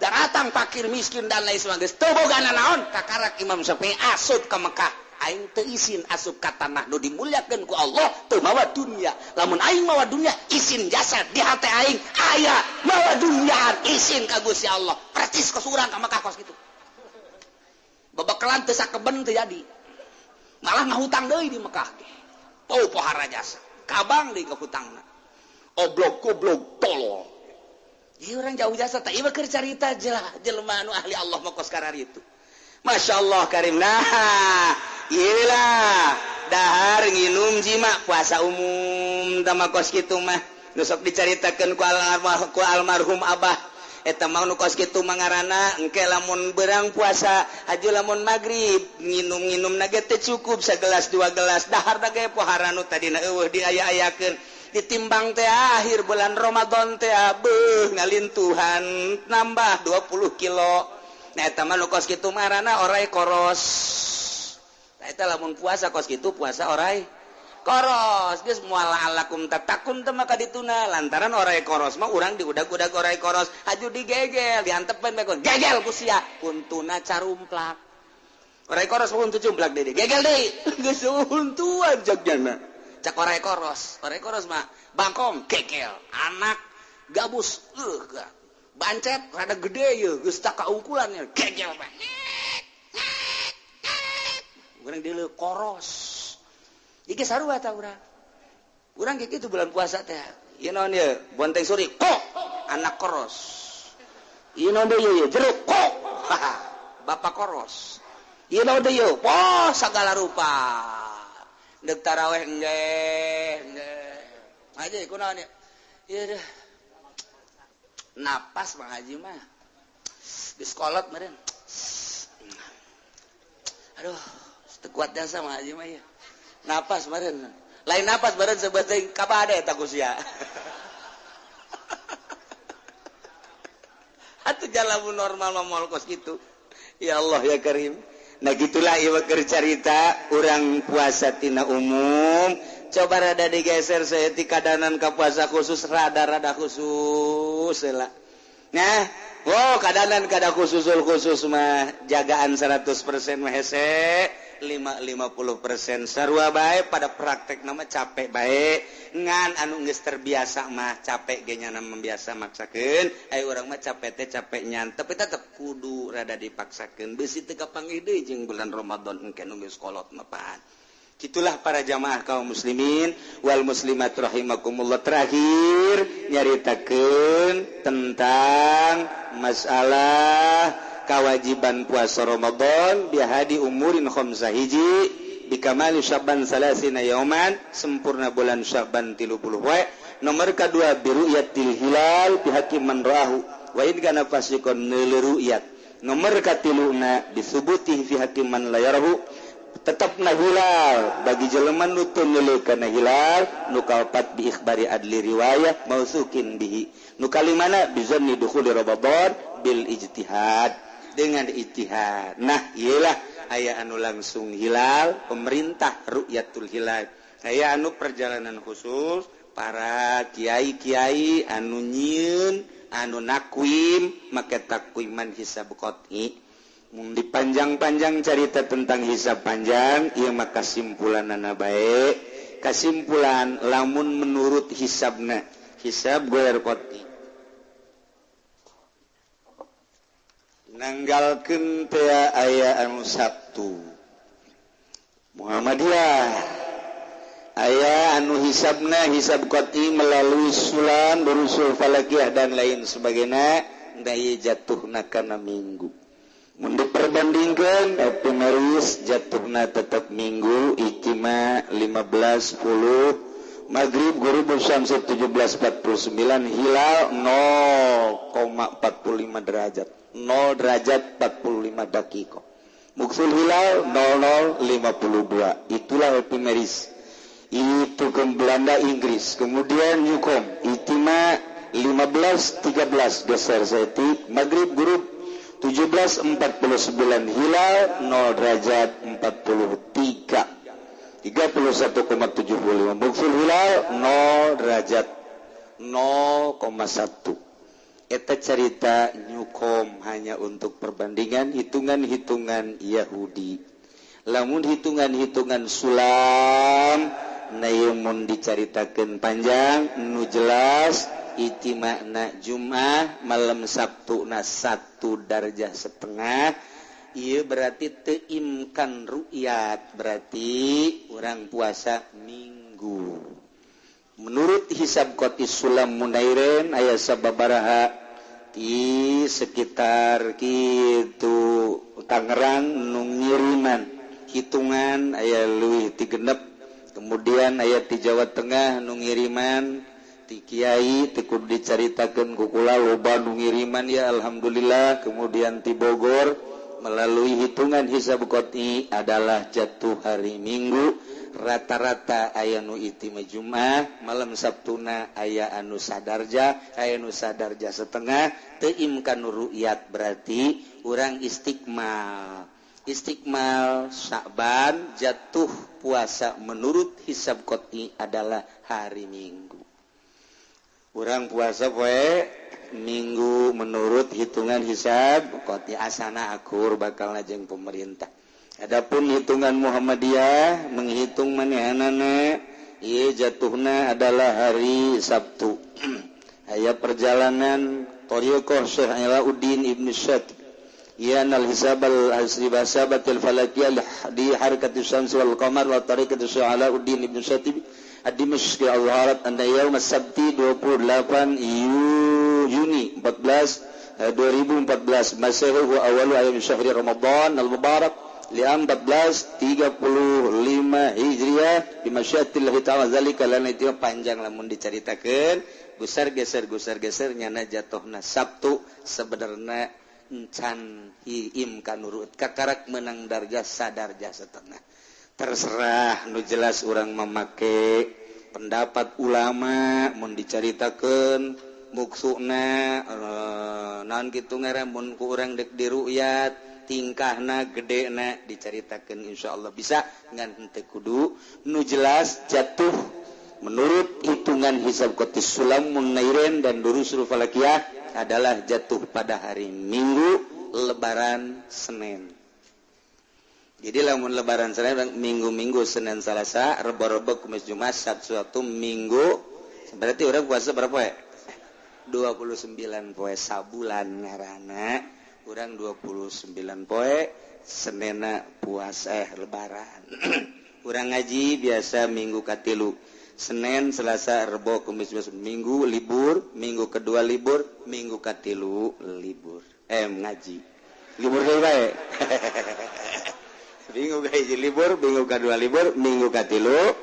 Datang fakir miskin dan lain sebagainya. Teu boga naon kakarak Imam Syafi'i asup ka Mekah. Aing teu isin asup ka tanah nu dimuliakeun ku Allah teu mawa dunya. Lamun aing mawa dunya isin jasad di hate aing aya mawa dunya isin ka Gusti Allah. Percis kos urang ka Mekah kos kitu. Babakalan teu sakeben teu jadi. Malah ngahutang deui di Mekah ge. Pau pohara jasa. Kabang deui ngahutangna. Oblog goblog tolol. Ieu urang jauh jasa teh ieu keur carita jelema anu ahli Allah mah kos karar itu. Masya Allah karim. Nah, iyalah dahar nginum jima puasa umum tama kos kitu mah. Nu sok dicaritakeun ku almarhum abah. Eta mah nu kos kitu mah ngaranna engke lamun beurang puasa haju lamun magrib nginum-nginum na ge teu cukup sagelas dua gelas dahar da ge pohara nu tadina eueuh diaya-ayakeun. Ditimbang teh akhir bulan Ramadan teh beuh ngalintuhan nambah 20 kilo. Nah eta mah nu kos kitu marana orai koros. Nah eta lamun puasa kos kitu puasa orai koros. Geus moal alakum tatakun teh maka dituna lantaran orai koros mah urang diudag-udag orai koros haju digegel diantepan bae gegel ku sia untuna carumplak. Orai koros mah untu cumplak deui gegel deui geus untuan jagjana. Cak orai koros mah bangkong gegel anak gabus bancet rada gede ye geus tak kaungkulannya gegel mah urang deuleu koros iki sarua ta urang urang kieu kitu bulan puasa teh ieu naon ieu bonteng suri kok anak koros ieu naon deui ieu jeruk kok bapak koros ieu naon deui ieu poh sagala rupa dek taraweh nggeh nggeh aja kunaon ya ieu deh napas Bang Haji mah di sekolah meureun aduh teu kuat jasa Bang Haji mah ieu napas meureun lain napas meureun sebeuting kabade eta ku sia atuh jalamun normal mah moal kos kitu ya Allah ya Karim. Nah gitulah ieu keur carita urang puasa tina umum coba rada digeser saeutik kadanan ka puasa khusus rada-rada khusus lah. Nah, wow kadanan kada khususul khusus mah jagaan 100% mah hese 50% sarua bae pada praktek nama capek bae ngan anu geus terbiasa mah capek ge nyana membiasa maksakeun aya urang mah capek teh capek nyan tapi tetep kudu rada dipaksakeun beusi teu kapanggih deui jeung bulan Ramadan engke nu geus kolot mah pan. Itulah para jamaah kaum muslimin wal muslimat rahimakumullah. Terakhir nyaritakeun tentang masalah kewajiban puasa Ramadan bihadi umurin khamsah hiji bikamali Sya'ban salasina yauman sempurna bulan Sya'ban 30 poe. Nomor kedua biru'yatil hilal bihakim man ra'ahu wa in kana fasiqon nilru'yat. Nomor katiluna disubuti fi hakim man la yarahu tetap na hilal bagi jelema nu teu neuleuh kana hilal. Nu kaopat bi ikhbari adli riwayah mausukin bihi. Nu kalimana bizanni dukhuli Ramadan bil ijtihad dengan ijtihad. Nah iyalah aya anu langsung hilal pemerintah ru'yatul hilal, aya anu perjalanan khusus para kiai-kiai anu nyieun anu nakwim make takwiman hisab qat'i. Mun dipanjang-panjang carita tentang hisab panjang ieu mah kasimpulanana bae. Kasimpulan lamun menurut hisabna hisab ghair qat'i nanggalkeun teh aya anu Sabtu Muhammadiyah aya anu hisabna hisab qat'i melalui sulam berusul falakiyah dan lain sebagainya daya jatuhna kana Minggu. Mun diperbandingkeun epimeris jatuhna tetap Minggu ijtima 15.10 maghrib ghurubul syamsi 17.49 hilal 0,45 derajat 0 derajat 45 dakika muksul hilal 00.52. Itulah epimeris. Itu ke Belanda Inggris. Kemudian Yukom ijtima 15.13 geser setik maghrib ghurub 17.49 hilal 0 derajat 43 31,75 muksul hilal 0 derajat 0,1. Eta cerita nyukom hanya untuk perbandingan hitungan-hitungan Yahudi. Lamun hitungan-hitungan sulam mun dicaritakeun panjang nu jelas ijtimakna Jumat malam Sabtu na 1,5 darjah. Ieu berarti teu imkan ru'yat, berarti urang puasa Minggu. Menurut hisab qoti sulam munairen aya sababaraha di sekitar kitu Tangerang nu ngiriman hitungan aya leuwih ti 6, kemudian aya di Jawa Tengah nu ngiriman ti kiai teu kudu dicaritakeun ku kula loba nu ngiriman ya alhamdulillah. Kemudian ti Bogor melalui hitungan hisab qoti adalah jatuh hari Minggu, rata-rata aya nu itima Jumat malam Sabtuna aya anu sadarja, aya nu sadarja setengah, teu imkan ru'yat berarti urang istikmal. Istikmal Sya'ban jatuh puasa menurut hisab qoti adalah hari Minggu. Urang puasa poe Minggu menurut hitungan hisab qoti asana akur bakal jeung pemerintah. Adapun hitungan Muhammadiyah menghitung manehanana ieu jatuhna adalah hari Sabtu. Aya perjalanan Thariqah Syekh Alauddin Ibn Syatib ya nal hisab al asribasabatil falakiyah di harakatis syams wal qamar wa tariqati Syekh Alauddin Ibn Syatib ad-Dimashqi al-Harat anna yaum as-sabti 28 Juni 2014 Masehi wa awalu ayam syahri Ramadan al-Mubarak li 1435 Hijriah bi masyiatillah ta'ala zalika lan itu panjang lamun dicaritakeun gusar geser nyana jatuhna Sabtu sebenarnya encan hiim kanurut kakarak menang darjah sadarjah setengah. Terserah nu jelas urang memake pendapat ulama mun dicaritakeun muksuna naon kitu ngaran mun ku urang dek diru'yat tingkahna gedena dicaritakeun insyaallah bisa ngan henteu kudu. Nu jelas jatuh menurut hitungan hisab qoti sulam munairen dan durusul falakiyah adalah jatuh pada hari Minggu Lebaran Senin. Jadi lamun Lebaran Senin, Minggu-minggu Senin Selasa, Rebo-rebo Kamis Jumat, Sabtu Sabtu Minggu, berarti orang puasa berapa ya? 29 poe sabulan ngaranna, urang 29 poe Senena puasa Lebaran. Urang ngaji biasa minggu katilu. Senin, Selasa, Rebo, Kamis, Jumat, Minggu libur, minggu kedua libur, minggu katilu libur. Ngaji. Libur deui bae. Minggu kahiji libur, minggu kedua libur, minggu katilu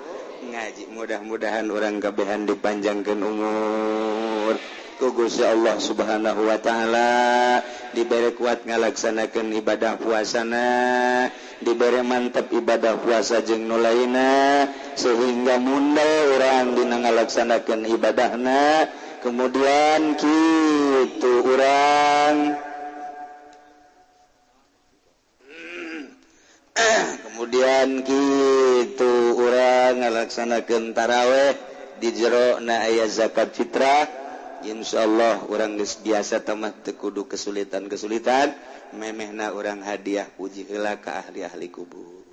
ngaji. Mudah-mudahan urang kabehan dipanjangkeun umur ku Gusti Allah Subhanahu wa taala, dibere kuat ngalaksanakeun ibadah puasana, dibere mantep ibadah puasa jeung nu lainna sehingga mundel urang dina ngalaksanakeun ibadahna. Kemudian kitu urang kemudian kitu urang ngalaksanakeun taraweh di jero na aya zakat fitrah. Insyaallah urang geus biasa tamah teu kudu kesulitan-kesulitan, memehna urang hadiah puji heula ka ahli-ahli kubur.